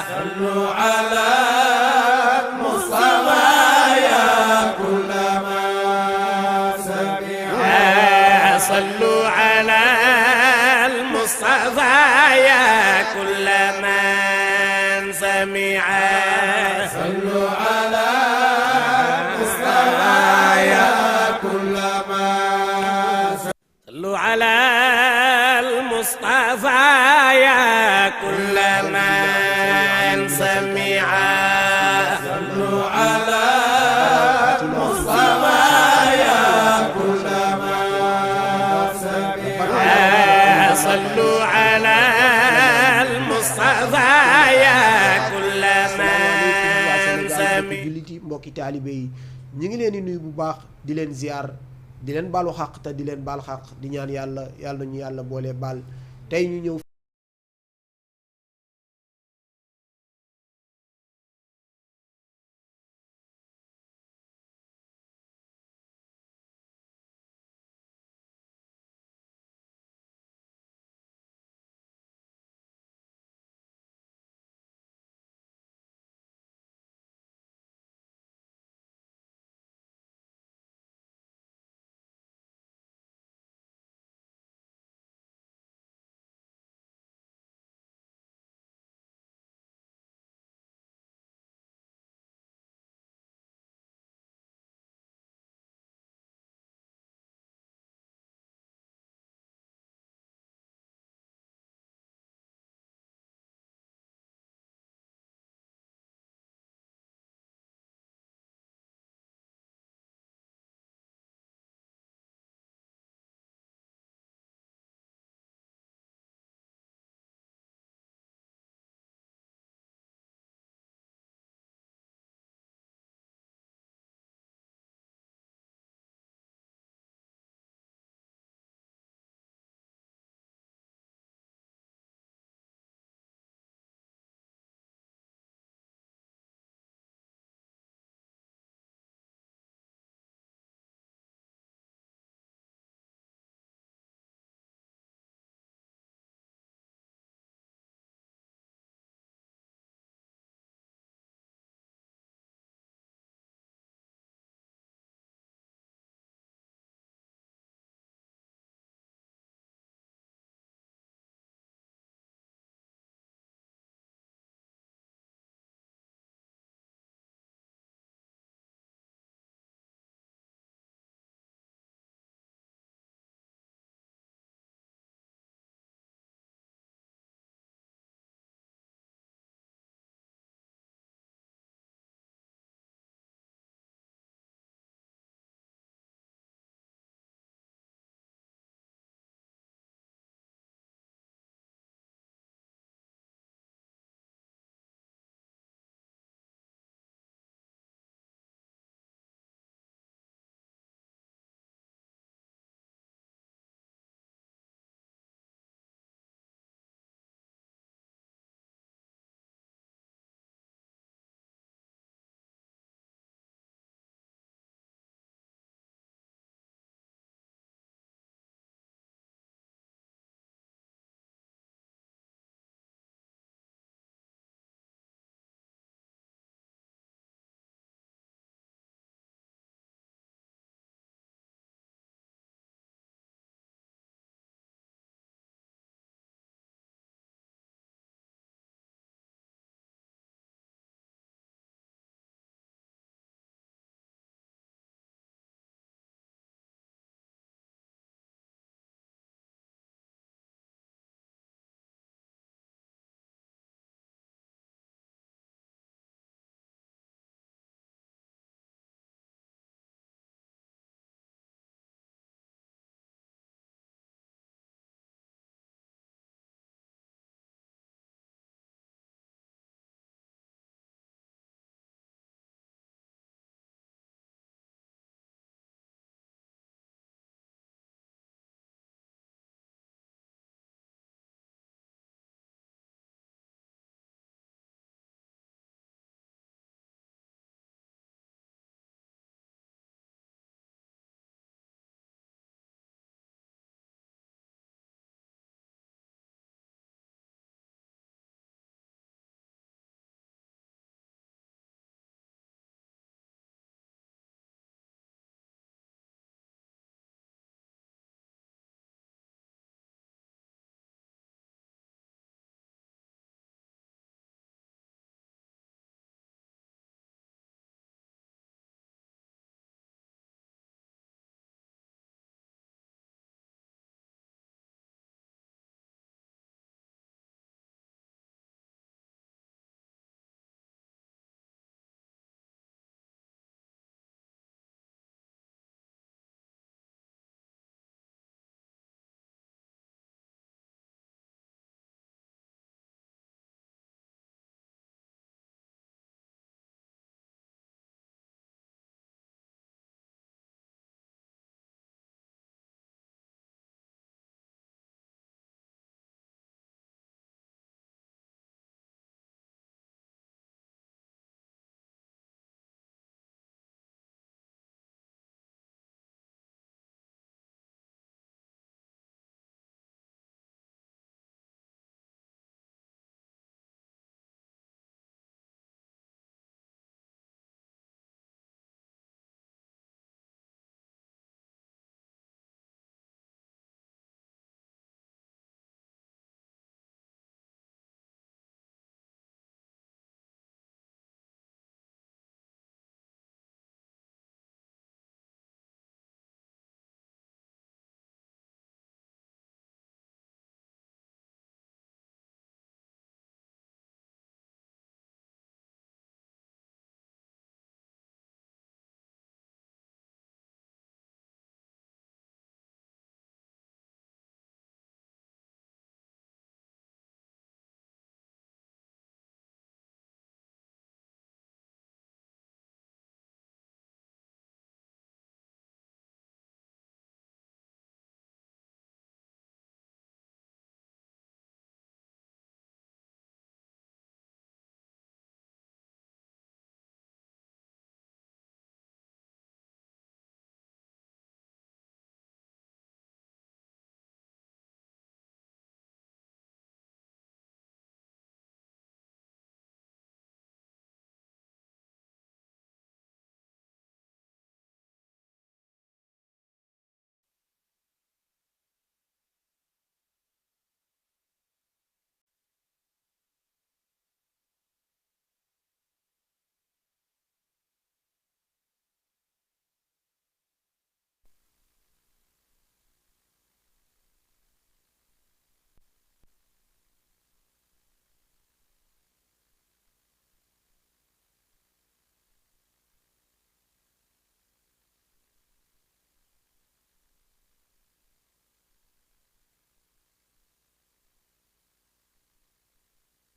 صلوا على المصطفى يا كل من سمع صلوا على المصطفى يا كل من سمع صلوا على المصطفى يا كل من صلوا على المصطفى يا كل من سمع صلوا على المصطفى يا كل من سمع صلوا على المصطفى يا كل من سمع jullit yi mbokki taalibe yi ñu ngi leen di nuyu bu baax di leen ziar di leen baalu xaq te di leen baal xaq di ñaan yàlla yàlla ñu yàlla boole baal tey ñu ñëw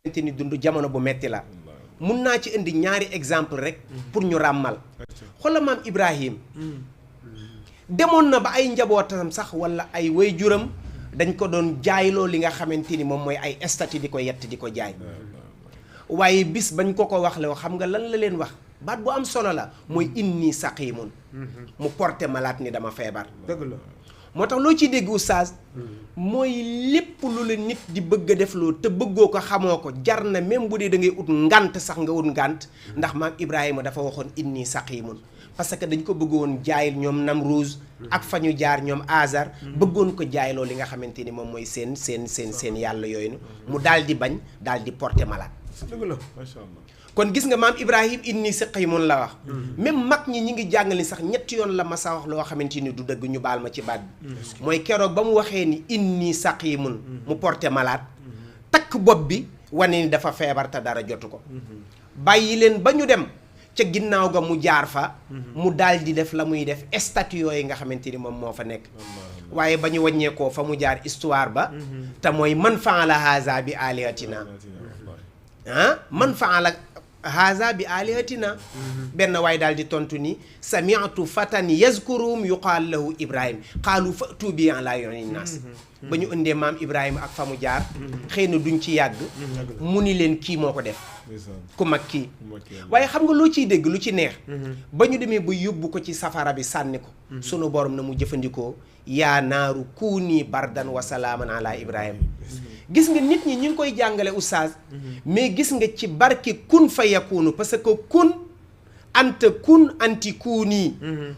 te ni dund jamono bu metti la mun naa ci indi ñaari exemple rek pour ñu ràmmal xoolal maam Ibrahim demoon na ba ay njabootam sax wala ay waajuram dañ ko doon jaayloo li nga xamante ni moom mooy ay statut di ko yett di ko jaay waaye bis bañ ko wax la xam nga lan la leen wax baat bu am solo la mooy inni saqiimun mu porté malade ni dama feebar dëgg la moo tax loo ciy dégg oustaz mooy lépp lu la nit di bëgg a def loo te bëggoo ko xamoo ko jar na même bu dee da ngay ut ngant sax nga ut ngant ndax maam Ibrahima dafa waxoon inni saqiimun parce que dañ ko bëggoon jaayil ñoom Namruuz ak fa ñu jaar ñoom Azar bëggoon ko jaayloo li nga xamante ni moom mooy seen yàlla yooyu mu daal di bañ daal di porté malade dëgg la macha allah kon gis nga maam Ibrahim inni saqiimun la wax même mag ñi ngi jàngale sax ñetti yoon la masa wax loo xamante ni du dëgg ñu baal ma ci baat bi mooy keroog ba mu waxee ni inni saqiimun mu porté malade takk bopp bi wane ni dafa feebar te dara jotu ko bàyyi leen ba ñu dem ca ginnaaw ga mu jaar fa mu daal di def la muy def statut yooyu nga xamante ni moom moo fa nekk waaye ba ñu wàññeekoo fa mu jaar histoire ba te mooy man faala haza bi alihatina man faala haza bi alihatina benn waay daal di tontu ni sami'tu fatan yazkurum yuqaal lahu Ibrahim qaalu fa'tu bi ala yu'ni naas ba ñu indee maam Ibrahima ak fa mu jaar xëy na duñ ci yàgg mu ni leen kii moo ko def ku mag kii waaye xam nga loo ciy dégg lu ci neex ba ñu demee ba yóbbu ko ci safara bi sànni ko sunu borom na mu jëfandikoo yaa naaru kuuni bardan wa salaaman ala Ibrahima gis nga nit ñi ñu ngi koy jàngale oustaz mais gis nga ci barke kun fa yakunu parce que kun anta kun anti kuuni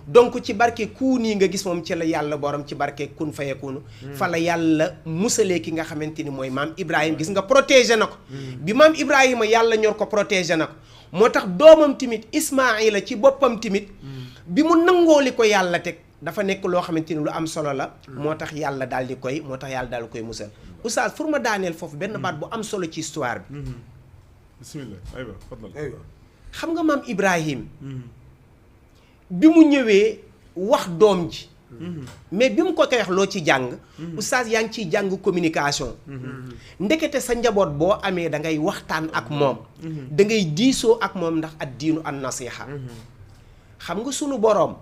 donc ci barke kuuni nga gis moom ci la yàlla borom ci barke kun fa yakunu fa la yàlla musalee ki nga xamante ni mooy maam Ibrahima gis nga protégé na ko bi maam Ibrahima yàlla ñor ko protégé na ko moo tax doomam tamit Ismaila ci boppam tamit bi mu nangoo li ko yàlla teg dafa nekk loo xamante ni lu am solo la moo tax yàlla daal di koy musal oustaz pour ma daaneel foofu benn baat bu am solo ci histoire bi bismillah aywa fadal xam nga maam Ibrahim bi mu ñëwee wax doom ji mais bi mu ko koy wax loo ci jàng oustaz yaa ngi ciy jàng communication ndekete sa njaboot boo amee da ngay waxtaan ak moom da ngay diisoo ak moom ndax ad diinu an nasiha xam nga sunu boroom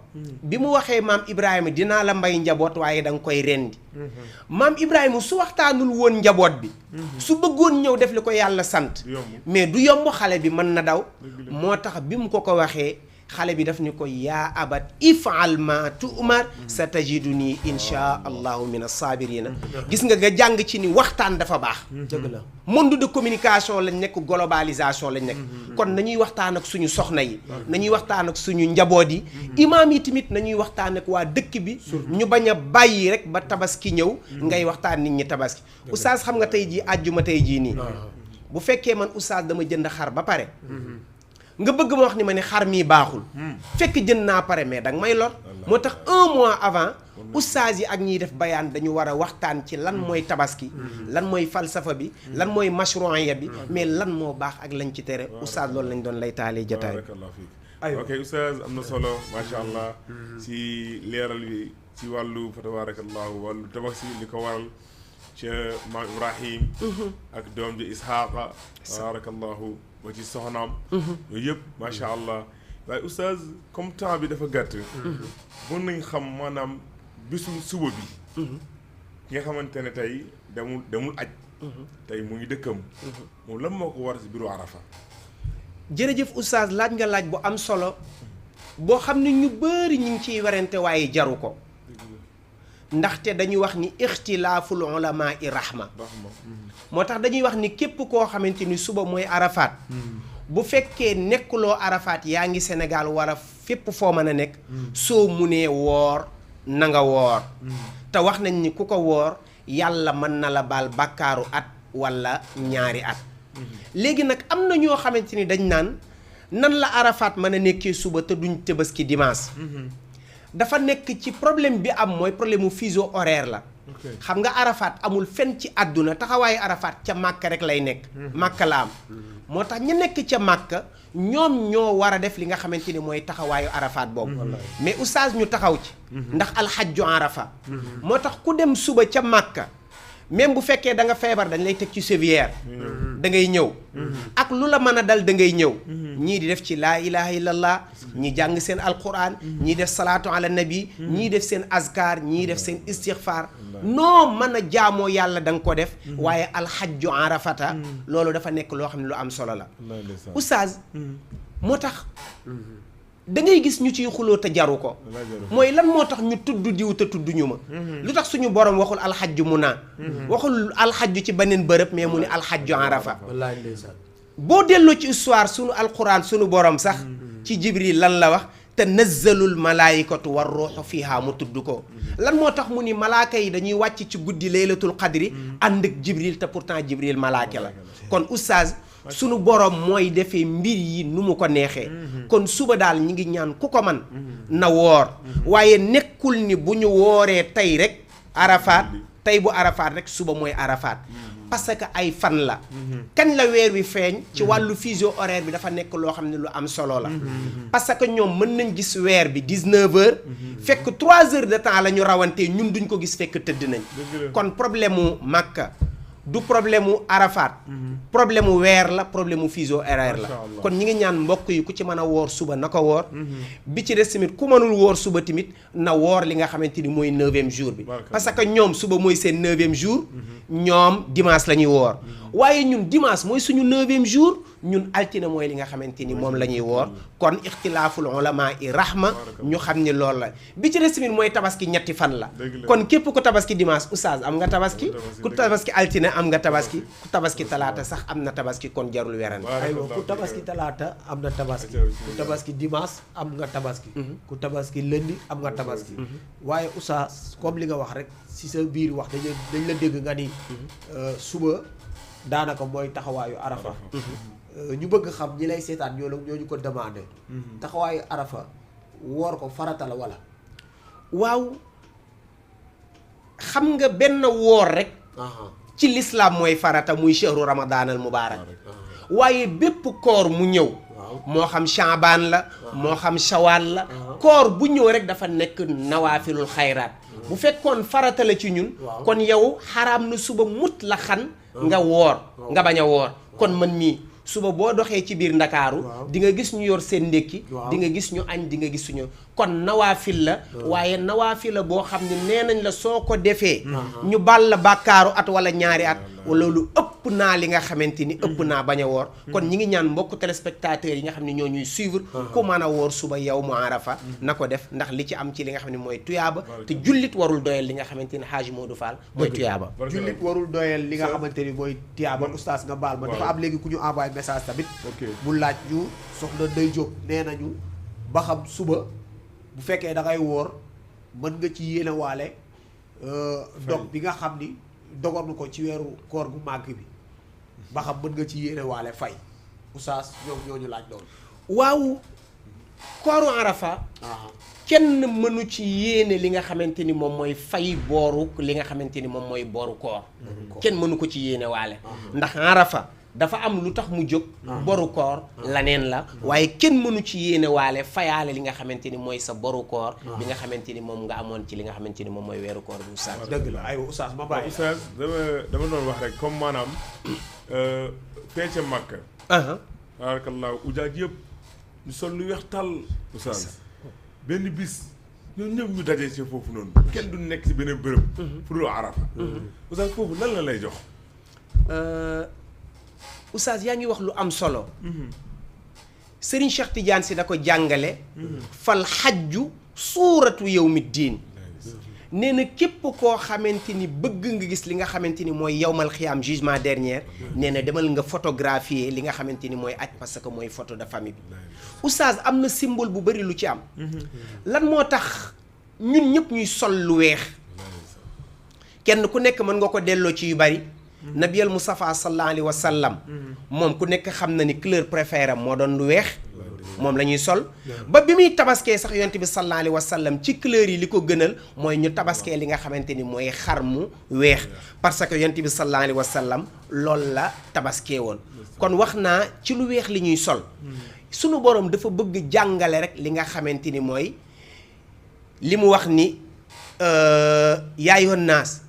bi mu waxee maam Ibrahima dinaa la mbay njaboot waaye da nga koy rendi maam Ibrahima su waxtaanul woon njaboot bi su bëggoon ñëw def li ko yàlla sant mais du yomb xale bi mën na daw moo tax bi mu ko waxee xale bi daf ni ko yaa abat if'al ma tu'mar sa tajiduni insha allahu min as-sabirina gis nga jàng ci ni waxtaan dafa baax dëgg la monde de communication lañ nekk globalisation lañ nekk kon nañuy waxtaan ak suñu soxna yi nañuy waxtaan ak suñu njaboot yi imaam yi tamit nañuy waxtaan ak waa dëkk bi ñu bañ a bàyyi rek ba tabaski ñëw ngay waxtaan nit ñi tabaski oustaz xam nga tey jii àjjuma tey jii nii bu fekkee man oustaz dama jënd xar ba pare nga bëgg ma wax ni ma ne xar mii baaxul fekk jënd naa pare mais danga may lor moo tax 1 mois avant oustaz yi ak ñiy def bayaan dañu war a waxtaan ci lan mooy tabaski lan mooy falsafa bi lan mooy mashru'iyya bi mais lan moo baax ak lañ ci tere oustaz loolu lañ doon lay taalee jotaay ok oustaz am na solo macha allah si leeral bi ci wàllu fa tabarakallahu wàllu tabaski li ko waral ca maam Ibrahim ak doom ji Isxaaqa tabarakallahu ba ci soxnaam yooyu yëpp macha allah waaye oustaz comme temps bi dafa gàtt mën nañ xam maanaam bisu suba bi ki nga xamante ne tey demul aj tey mu ngi dëkkam moom lan moo ko war si biiru Arafa jërëjëf oustaz laaj nga laaj bu am solo boo xam ne ñu bëri ñu ngi ciy werante waaye jaru ko ndaxte dañuy wax ni ixtilaaful ulamaa i rahma moo tax dañuy wax ni képp koo xamante ni suba mooy Arafat bu fekkee nekkuloo Arafat yaa ngi Sénégal war a fépp foo mën a nekk soo munee woor na nga woor te wax nañ ni ku ko woor yàlla mën na la baal bàkkaaru at wala ñaari at léegi nag am na ñoo xamante ni dañ naan nan la Arafat mën a nekkee suba te duñ Tabaski dimanche dafa nekk ci problème bi am mooy problème mu fuseau horaire la xam nga Arafat amul fenn ci àdduna taxawaayu Arafat ca Màkka rek lay nekk Màkka la am moo tax ñu nekk ca Màkka ñoom ñoo war a def li nga xamante ni mooy taxawaayu Arafat boobu mais oustaz ñu taxaw ci ndax alxajju Arafa moo tax ku dem suba ca Màkka même bu fekkee da nga feebar dañ lay teg ci civière da ngay ñëw ak lu la mën a dal da ngay ñëw ñii di def ci laa ilaha illallah ñi jàng seen alquran ñii def salaatu ala nabi ñii def seen azkar ñii def seen istighfar noo mën a jaamoo yàlla da nga ko def waaye alxajju arafata loolu dafa nekk loo xam ne lu am solo la oustaz moo tax da ngay gis ñu ciy xuloo te jaru ko mooy lan moo tax ñu tudd diw te tudd ñu ma lu tax suñu borom waxul alxajju mu naa waxul alxajju ci beneen bërëb mais mu ni alxajju arafa wallaahi ndeysaan boo delloo ci histoire sunu alquran sunu borom sax ci jibril lan la wax tanazzalul malaayikatu war ruuxu fiha mu tudd ko lan moo tax mu ni malaaka yi dañuy wàcc ci guddi laylatul qadri ànd ak jibril te pourtant jibril malaaka la kon oustaz sunu borom mooy defee mbir yi nu mu ko neexee kon suba daal ñi ngi ñaan ku ko man na woor waaye nekkul ni bu ñu wooree tey rek arafaat tey bu arafaat rek suba mooy arafaat parce que ay fan la kañ la weer wi feeñ ci wàllu fuseau horaire bi dafa nekk loo xam ne lu am solo la parce que ñoom mën nañ gis weer bi 19 heures fekk 3 heures de temps la ñu rawantee ñun duñ ko gis fekk tëdd nañ kon problème mu Makka du problème mu Arafat problème mu weer la problème mu fuseau horaire la kon ñi ngi ñaan mbokk yi ku ci mën a woor suba na ko woor bi ci des tamit ku mënul woor suba tamit na woor li nga xamante ni mooy 9e jour bi parce que ñoom suba mooy seen 9e jour ñoom dimanche la ñuy woor waaye ñun dimanche mooy suñu 9e jour ñun altine mooy li nga xamante ni moom la ñuy woor kon ixtilaaful ulama i rahma ñu xam ni loolu la bi ci des tamit mooy tabaski ñetti fan la kon képp ku tabaski dimanche oustaz am nga tabaski ku tabaski altine am nga tabaski ku tabaski talaata sax am na tabaski kon jarul weran aywa ku tabaski talaata am na tabaski ku tabaski dimanche am nga tabaski ku tabaski lundi am nga tabaski waaye oustaz comme li nga wax rek si sa biir wax dañ la dégg nga ni suba daanaka mooy taxawaayu arafa ñu bëgg xam ñi lay seetaan ñoo ñu ko demandé taxawaayu arafa woor ko farata la wala waaw xam nga benn woor rek ci lislaam mooy farata muy shahru ramadan al mubarak waaye bépp koor mu ñëw moo xam chaabaan la moo xam shawal la koor bu ñëw rek dafa nekk nawaafilul xayraat bu fekkoon farata la ci ñun kon yow xaraam na suba mut la xan nga woor nga bañ a woor kon man mii suba boo doxee ci biir ndakaaru di nga gis ñu yor seen ndékki di nga gis ñu añ di nga gis suñu kon nawaafil la waaye nawaafil la boo xam ne nee nañ la soo ko defee ñu bal la bàkkaaru at wala ñaari at wala lu ëpp naa li nga xamante ni ëpp naa bañ a woor kon ñi ngi ñaan mbokk téléspectateurs yi nga xam ne ñoo ñuy suivre ku mën a woor suba yow mu arafa na ko def ndax li ci am ci li nga xam ne mooy tuyaaba te jullit warul doyal li nga xamante ni Hadji Modou Fall mooy tuyaaba jullit warul doyal li nga xamante ni mooy tuyaaba oustaz nga baal ma dafa am léegi ku ñu envoyé message tamit bu laaj ñu soxna Ndey Jóob nee nañu ba xam suba bu fekkee da ngay woor mën nga ci yéene waale dog bi nga xam ni dogoon ko ci weeru koor gu màgg bi ba xam mën nga ci yéene waale fay oustaz ñooñu laaj loolu waaw kooru arafa kenn mënu ci yéene li nga xamante ni moom mooy fay booru li nga xamante ni moom mooy booru koor kenn mënu ko ci yéene waale ndax arafa dafa am lu tax mu jóg boru koor laneen la waaye kenn mënu ci yéene waale fayaale li nga xamante ni mooy sa boru koor bi nga xamante ni moom nga amoon ci li nga xamante ni moom mooy weeru koor bu oustaz dëgg la aywa oustaz ma bàyyi oustaz dama doon wax rek comme maanaam fee ca Makka barakallahu ujaaj yëpp ñu sol lu weex tàll oustaz benn bis ñoom ñëpp ñu dajee ci foofu noonu kenn du nekk ci beneen bërëb pour lu arafa oustaz foofu lan la lay jox oustaz yaa ngi wax lu am solo Serigne Cheikh Tidiane si da ko jàngale fal xajju suuratu yawmi diin nee na képp koo xamante ni bëgg nga gis li nga xamante ni mooy yawmal xiyaam jugement dernier nee na demal nga photographier li nga xamante ni mooy aj parce que mooy photo de famille bi oustaz am na symbole bu bari lu ci am lan moo tax ñun ñëpp ñuy sol lu weex kenn ku nekk mën nga ko delloo ci yu bari nabiyal Mustafa sallallahu alayhi wa sallam moom ku nekk xam na ni couleur préférée moo doon lu weex moom la ñuy sol ba bi muy tabaskee sax yonent bi sallallahu alayhi wa sallam ci couleur yi li ko gënal mooy ñu tabaskee li nga xamante ni mooy xar mu weex parce que yonent bi sallallahu alayhi wa sallam loolu la tabaskee woon kon wax naa ci lu weex li ñuy sol sunu borom dafa bëgg jàngale rek li nga xamante ni mooy li mu wax ni yaa ayyuhan naas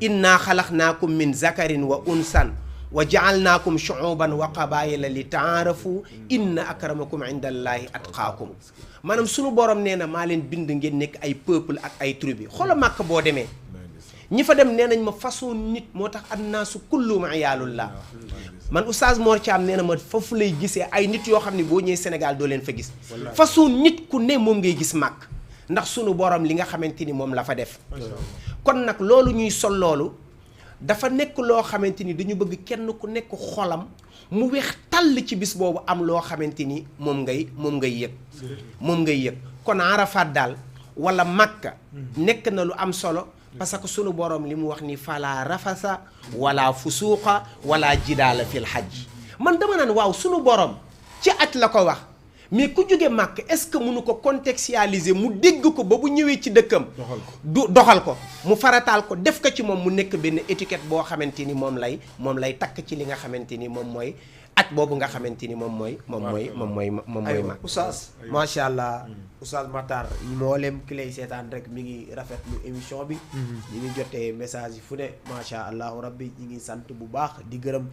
inna xalaqnaakum min zakarin wa unsan wa ja'alnaakum shu'uban wa qabaa'ila li ta'aarafu inna akramakum inda allahi atqaakum maanaam sunu borom nee na maa leen bind ngeen nekk ay peuple ak ay tribu xoola màkk boo demee ñi fa dem nee nañ ma façon nit moo tax annaasu kulluhum iyaalullah man oustaz Mor Thiam nee na ma foofu lay gisee ay nit yoo xam ne boo ñëwee Sénégal doo leen fa gis façon nit ku ne moom ngay gis màkk ndax sunu borom li nga xamante ni moom la fa def kon nag loolu ñuy sol loolu dafa nekk loo xamante ni dañu bëgg kenn ku nekk xolam mu weex tàll ci bis boobu am loo xamante ni moom ngay yëg kon Arafat daal wala Makka nekk na lu am solo parce que sunu borom li mu wax ni fala rafasa wala fusuuqa wala jidaala fil hajj man dama naan waaw sunu borom ci at la ko wax mais ku jóge màkk est-ce que mënu ko contextualiser mu dégg ko ba bu ñëwee ci dëkkam doxal ko mu farataal ko def ko ci moom mu nekk benn étiquette boo xamante ni moom lay takk ci li nga xamante ni moom mooy at boobu nga xamante ni moom mooy mag oustaz macha allah oustaz Matar mboolem ki lay seetaan rek mi ngi rafetlu émission bi ñi ngi jotee message yi fu ne macha allahu rabbi ñi ngi sant bu baax di gërëm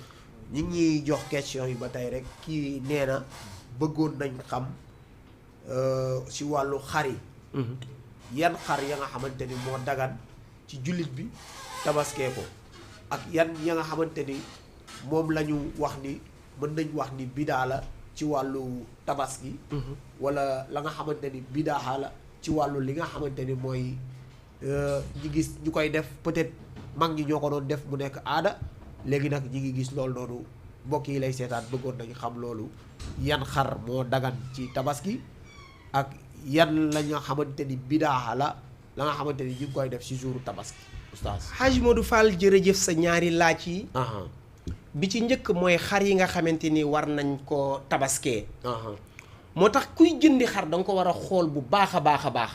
ñi ngi jox question yi ba tey rek kii nee na bëggoon nañ xam ci wàllu xar yi yan xar ya nga xamante ni moo dagan ci jullit bi tabaskee ko ak yan ya nga xamante ni moom la ñu wax ni mën nañ wax ni bidaa la ci wàllu tabaski wala la nga xamante ni bidaa la ci wàllu li nga xamante ni mooy ñi gis ñu koy def peut-être mag ñi ñoo ko doon def mu nekk aada léegi nag ñi ngi gis loolu noonu mbokk yi lay seetaan bëggoon nañu xam loolu yan xar moo dagan ci tabaski ak yan la nga xamante ni bidaa la nga xamante ni ñu ngi koy def ci jouru tabaski oustaz Hadj Modou Fall jërëjëf sa ñaari laaj yi bi ci njëkk mooy xar yi nga xamante ni war nañ ko tabaskee moo tax kuy jëndi xar da nga ko war a xool bu baax a baax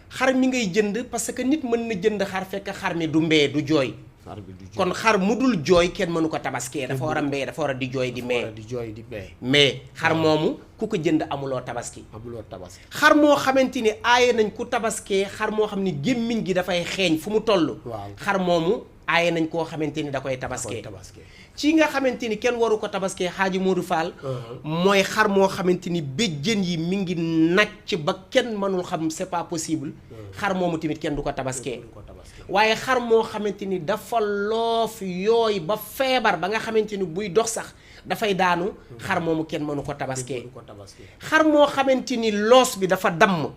xar mi ngay jënd parce que nit mën na jënd xar fekk xar mi du mbee du jooy kon xar mu dul jooy kenn mënu ko tabaskee dafa war a mbee dafa war a di jooy di mee mais xar moomu ku ko jënd amuloo tabaski xar moo xamante ni aaye nañ ku tabaskee xar moo xam ni gémmiñ gi dafay xeeñ fu mu toll xar moomu aaye nañ koo xamante ni da koy tabaskee ci nga xamante ni kenn waru ko tabaskee Hadji Modou Fall mooy xar moo xamante ni béjjën yi mi ngi nàcc ba kenn mënul xam c'est pas possible xar moomu tamit kenn du ko tabaskee waaye xar moo xamante ni dafa loof yooy ba feebar ba nga xamante ni buy dox sax dafay daanu xar moomu kenn mënu ko tabaskee xar moo xamante ni loos bi dafa damm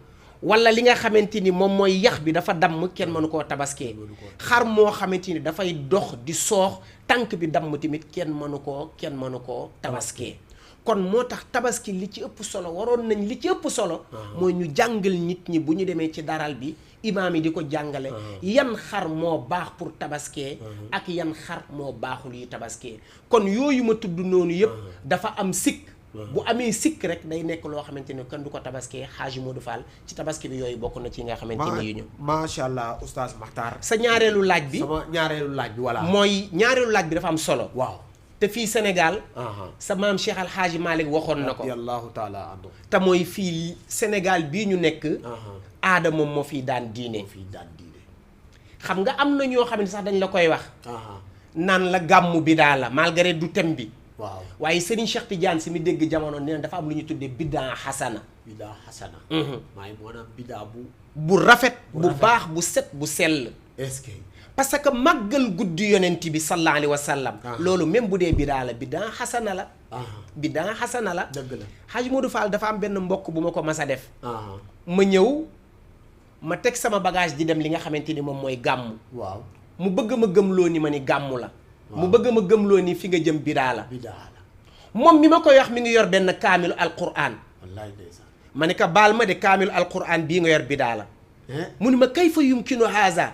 wala li nga xamante ni moom mooy yax bi dafa damm kenn mënu koo tabaskee xar moo xamante ni dafay dox di soox tànk bi damm tamit kenn mënu koo tabaskee kon moo tax tabaski li ci ëpp solo waroon nañ li ci ëpp solo mooy ñu jàngal nit ñi bu ñu demee ci daral bi imaam yi di ko jàngale yan xar moo baax pour tabaskee ak yan xar moo baaxul yi tabaskee kon yooyu ma tudd noonu yëpp dafa am sikk bu amee sikk rek day nekk loo xamante ni kenn du ko tabaskee Hadji Modou Fall ci tabaski bi yooyu bokk na ci nga xamante ni yu ñu macha allah oustaz Makhtar sa ñaareelu laaj bi sama ñaareelu laaj bi voilà mooy ñaareelu laaj bi dafa am solo waaw te fii Sénégal sa maam Cheikh Al Hadji Malick waxoon na ko radiyallahu taala anhu te mooy fii Sénégal bii ñu nekk aada moom moo fii daan diine xam nga am na ñoo xam ne sax dañ la koy wax naan la gàmmu bi daa la malgré du thème bi waaw waaye Serigne Cheikh Tidiane si mi dégg jamono nee na dafa am lu ñu tuddee biddaa xasana maay maanaam biddaa bu rafet bu baax bu set bu sell est-ce que parce que màggal guddi yonent bi sallallahu alayhi wa sallam loolu même bu dee biddaa la biddaa xasana la biddaa xasana la dëgg la Hadji Modou Fall dafa am benn mbokk bu ma ko mas a def ma ñëw ma teg sama bagage di dem li nga xamante ni moom mooy gàmmu waaw mu bëgg ma gëmloo ni ma ni gàmmu la mu bëgg ma gëmloo ni fi nga jëm bidaa la moom mi ma koy wax mi ngi yor benn kaamilu alquran wallaay ndeysaan ma ne ko baal ma de kaamilu alquran bii nga yor bidaa la mu ni ma kayfa yumkinu haza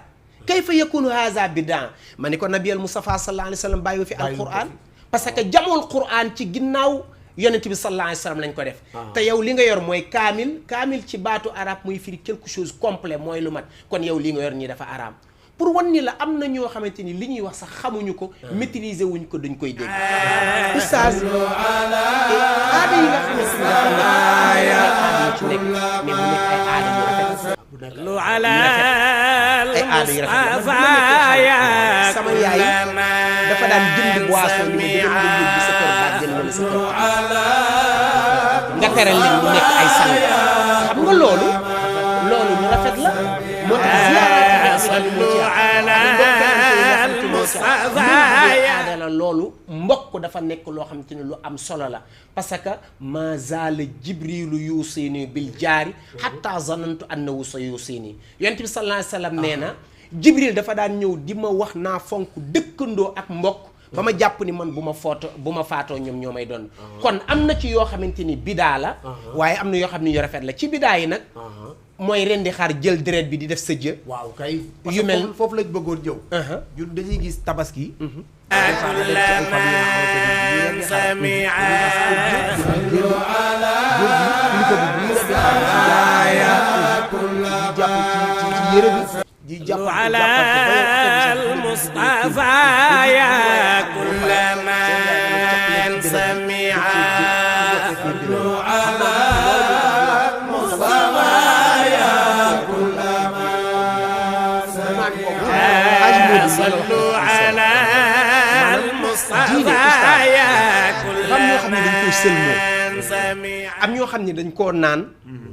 kayfa yakunu haza bidaa ma ne ko nabiyal Mustafa sallallahu alayhi wa sallam bàyyi fi alquran parce que jamul quran ci ginnaaw yonent bi sallallahu alayhi wa sallam lañ ko def te yow li nga yor mooy kaamil ci baatu arab muy firi quelque chose complet mooy lu mat kon yow li nga yor nii dafa araam pour wan ni la am na ñoo xamante ni li ñuy wax sax xamuñu ko maîtriser wuñ ko dañ koy dégg oustaz aada yi nga xamante ni ci nekk mais mu nekk ay aada yu rafet صلوا على المصطفى يا sama yaay dafa daan jënd boisson ni ma dama bëgg yóbbu sa kër bàjjen wala sa kër nga teral leen mu nekk ay sang xam nga loolu lu rafet la moo tax صلوا على المصطفى la loolu mbokk dafa nekk loo xamante ne lu am solo la parce que ma zaala jibrilu yuusini bil jaari hatta zanantu annahu sa yuusini yonent bi sallallahu alayhi wa sallam nee na jibril dafa daan ñëw di ma wax naa fonk dëkkandoo ak mbokk ba ma jàpp ni man bu ma faatoo ñoom ñoo may doon kon am na ci yoo xamante ni bidaa la waaye am na yoo xam ne yu rafet la ci bidaa yi nag mooy rendi xaar jël deret bi di def sa jë waaw kay yu mel foofu lañ bëggoon ñëw ñun dañuy gis tabaski كل من سمع صلوا على المصطفى يا كل من سمع صلوا على المصطفى يا كل من سمع صلوا على am ñoo xam ne dañ koo naan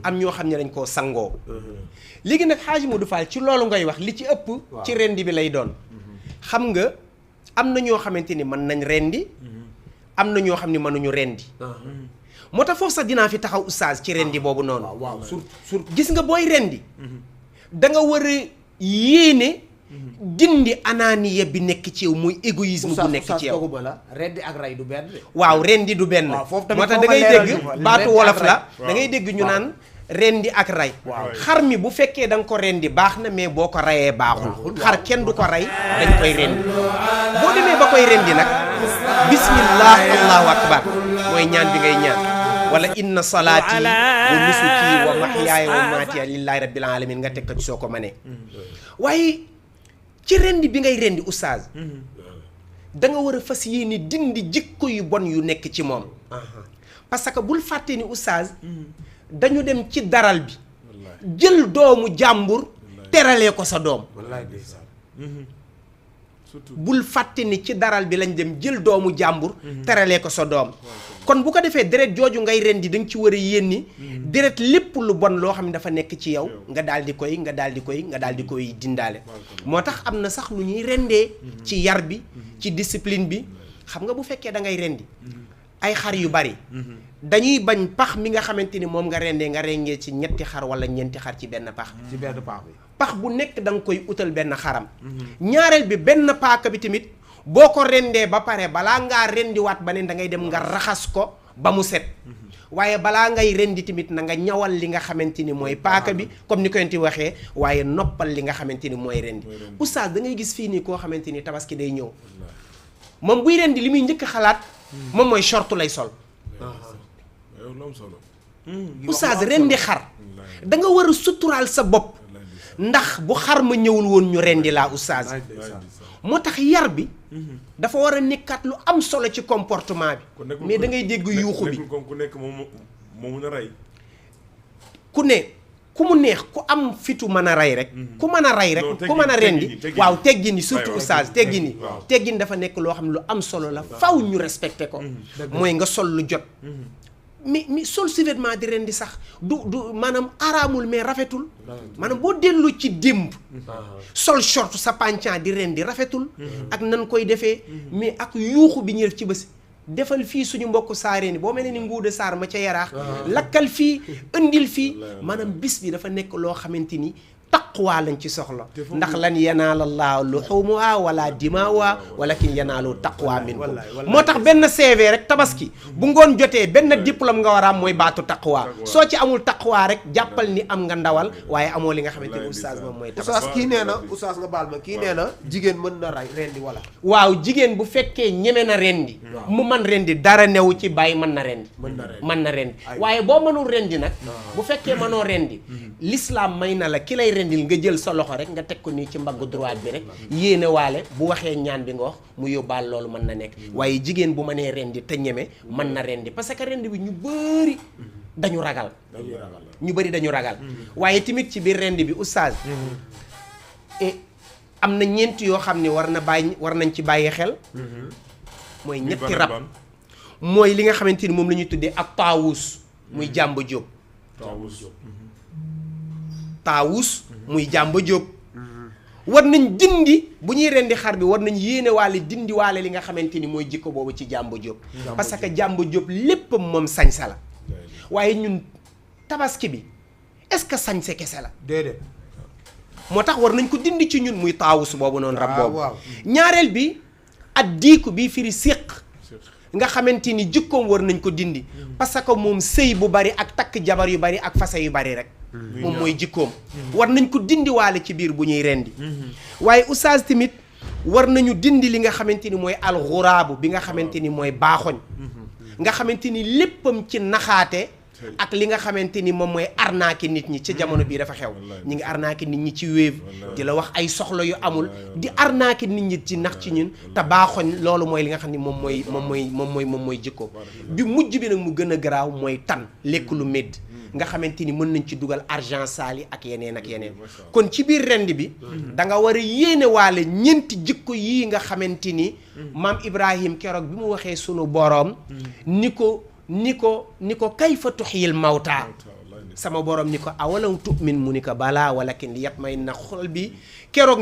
am ñoo xam ne dañ koo sangoo léegi nag Hadj Modou Fall ci loolu ngay wax li ci ëpp ci rendi bi lay doon xam nga am na ñoo xamante ni mën nañ rendi am na ñoo xam ne mënuñu rendi moo tax foofu sax dinaa fi taxaw oustaz ci rendi boobu noonu waaw sur gis nga booy rendi da nga war a yéene dindi anaaniya bi nekk ci yow muy égoïsme bu nekk ci yow la rendi ak ray du benn waaw rendi du benn foofu tamit moo tax da ngay dégg baatu wolof la da ngay dégg ñu naan rendi ak ray xar mi bu fekkee da nga ko rendi baax na mais boo ko rayee baaxul xar kenn du ko rey dañ koy rendi boo demee ba koy rendi nag bismillah allahu akbar mooy ñaan bi ngay ñaan wala inna salaati wa nusuki wa mahyaaya wa mamaatiya lillahi rabbil alamin nga teg ko ci soo ko mënee waaye ci rendi bi ngay rendi oustaz da nga war a fas yéene dindi jikko yu bon yu nekk ci moom parce que bul fàtte ni oustaz dañu dem ci daral bi jël doomu jàmbur teralee ko sa doom bul fàtte ni ci daral bi lañ dem jël doomu jàmbur teralee ko sa doom kon bu ko defee deret jooju ngay rendi da nga ci war a yénni deret lépp lu bon loo xam ne dafa nekk ci yow nga daal di koy dindaale moo tax am na sax lu ñuy rendee ci yar bi ci discipline bi xam nga bu fekkee da ngay rendi ay xar yu bari dañuy bañ pax mi nga xamante ni moom nga rendee ci ñetti xar wala ñeenti xar ci benn pax ci benn pax bi pax bu nekk da nga koy utal benn xaram ñaareel bi benn paaka bi tamit boo ko rendee ba pare balaa ngaa rendiwaat ba ne da ngay dem nga raxas ko ba mu set waaye balaa ngay rendi tamit na nga ñawal li nga xamante ni mooy paaka bi comme ni ko yenti waxee waaye noppal li nga xamante ni mooy rendi oustaz da ngay gis fii nii koo xamante ni tabaski day ñëw moom buy rendi li muy njëkk xalaat moom mooy shortu lay sol oustaz rendi xar da nga war a suturaal sa bopp ndax bu xar ma ñëwul woon ñu rendi laa oustaz moo tax yar bi dafa war a nekkaat lu am solo ci comportement bi mais da ngay dégg yuuxu bi ku nekk moom mën a rey ku ne ku mu neex ku am fitu mën a rey rek ku mën a rey rek ku mën a rendi waaw teggin yi surtout oustaz teggin yi teggin dafa nekk loo xam ne lu am solo la faw ñu respecté ko mooy nga sol lu jot mais sol survêtement di rendi sax du maanaam araamul mais rafetul maanaam boo dellu ci démb sol short sa pàncaan di rendi rafetul ak nan koy defee mais ak yuuxu bi ñu def ci bés defal fii suñu mbokk saaree ni boo mel ne ni nguude saar ma ca yaraax lakkal fii indil fii maanaam bis bi dafa nekk loo xamante ni taqwa lañ ci soxla ndax lan yanaala llaahu luhuumuha wala dimaawuha walakin yanaalu taqwa minkum moo tax benn CV rek tabaski bu ngoon jotee benn diplôme nga war a am mooy baatu taqwa soo ci amul taqwa rek jàppal ni am nga ndawal waaye amoo li nga xamante ni oustaz moom mooy tabaski oustaz kii nee na oustaz nga baal ma kii nee na jigéen mën na rendi wala waaw jigéen bu fekkee ñeme na rendi mu man rendi dara newu ci bàyyi mën na rendi mën na rendi waaye boo mënul rendi nag bu fekkee mënoo rendi l'islam may na la ki lay rendil nga jël sa loxo rek nga teg ko nii ci mbaggu droite bi rek yéene waale bu waxee ñaan bi nga wax mu yóbbaal loolu mën na nekk waaye jigéen bu mënee rendi te ñeme mën na rendi parce que rendi bi ñu bëri dañu ragal ñu bëri dañu ragal waaye tamit ci biir rend bi oustaz am na ñeent yoo xam ne war nañ ci bàyyi xel mooy ñetti rab mooy li nga xamante ni moom la ñuy tuddee ak taawus muy jàmba jóob taawus muy jàmba jóob war nañ dindi bu ñuy rendi xar bi war nañ yéene waale dindi waale li nga xamante ni mooy jikko boobu ci jàmba jóob parce que jàmba jóob léppam moom sañsa la waaye ñun tabaski bi est-ce que sañse kese la déedéet moo tax war nañ ko dindi ci ñun muy taawus boobu noonu rab boobu ñaareel bi ak diiku bi firi séq nga xamante ni jikkoom war nañ ko dindi parce que moom sëy bu bari ak takk jabar yu bari ak fase yu bari rek moom mooy jikkoom war nañ ko dindi waale ci biir bu ñuy rendi waaye oustaz tamit war nañu dindi li nga xamante ni mooy alxuraabu bi nga xamante ni mooy baaxoñ nga xamante ni léppam ci naxaate ak li nga xamante ni moom mooy arnaque nit ñi ci jamono bii dafa xew ñi ngi arnaque nit ñi ci Wave di la wax ay soxla yu amul di arnaque nit ñi ci nax ci ñun te baaxoñ loolu mooy li nga xam ni moom mooy jikko bi mujj bi nag mu gën a garaaw mooy tan lekk lu médd nga xamante ni mën nañ ci dugal argent sali ak yeneen kon ci biir rend bi da nga war a yéene waale ñeenti jikko yii nga xamante ni maam Ibrahim keroog bi mu waxee sunu boroom ni ko kayfa tuxyil mawta sama borom ni ko awalam tu'min mu ni ko balaa walakin li yatma'inna xol bi keroog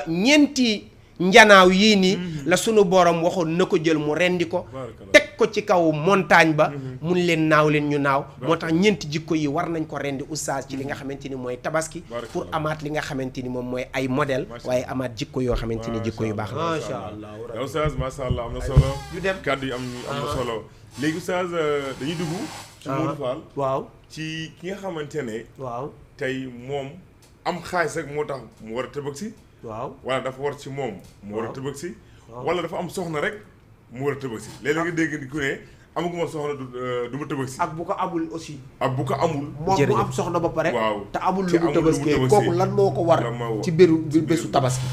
ñeenti njanaaw yii nii la sunu borom waxoon na ko jël mu rendi ko teg ko ci kaw montagne ba mun leen naaw leen ñu naaw moo tax ñeenti jikko yi war nañ ko rendi oustaz ci li nga xamante ni mooy tabaski pour amaat li nga xamante ni moom mooy ay modèle waaye amaat jikko yoo xamante ni jikko yu baax la macha allah oustaz macha allah am na solo kàddu yi am na solo léegi oustaz dañuy dugg ci Modou Fall waaw ci ki nga xamante ne waaw tey moom am xaalis rek moo tax mu war a tabaski waaw wala dafa war ci moom mu war a tëbëg wala dafa am soxna rek mu war a tëbëg si léeg-léeg nga dégg ni ku ne amaguma soxna du ma tëbëg si ak bu ko amul aussi ak bu ko amul moom mu am soxna ba pare waaw te amul lu mu tëbëskee kooku lan moo ko war ci bésu tabaski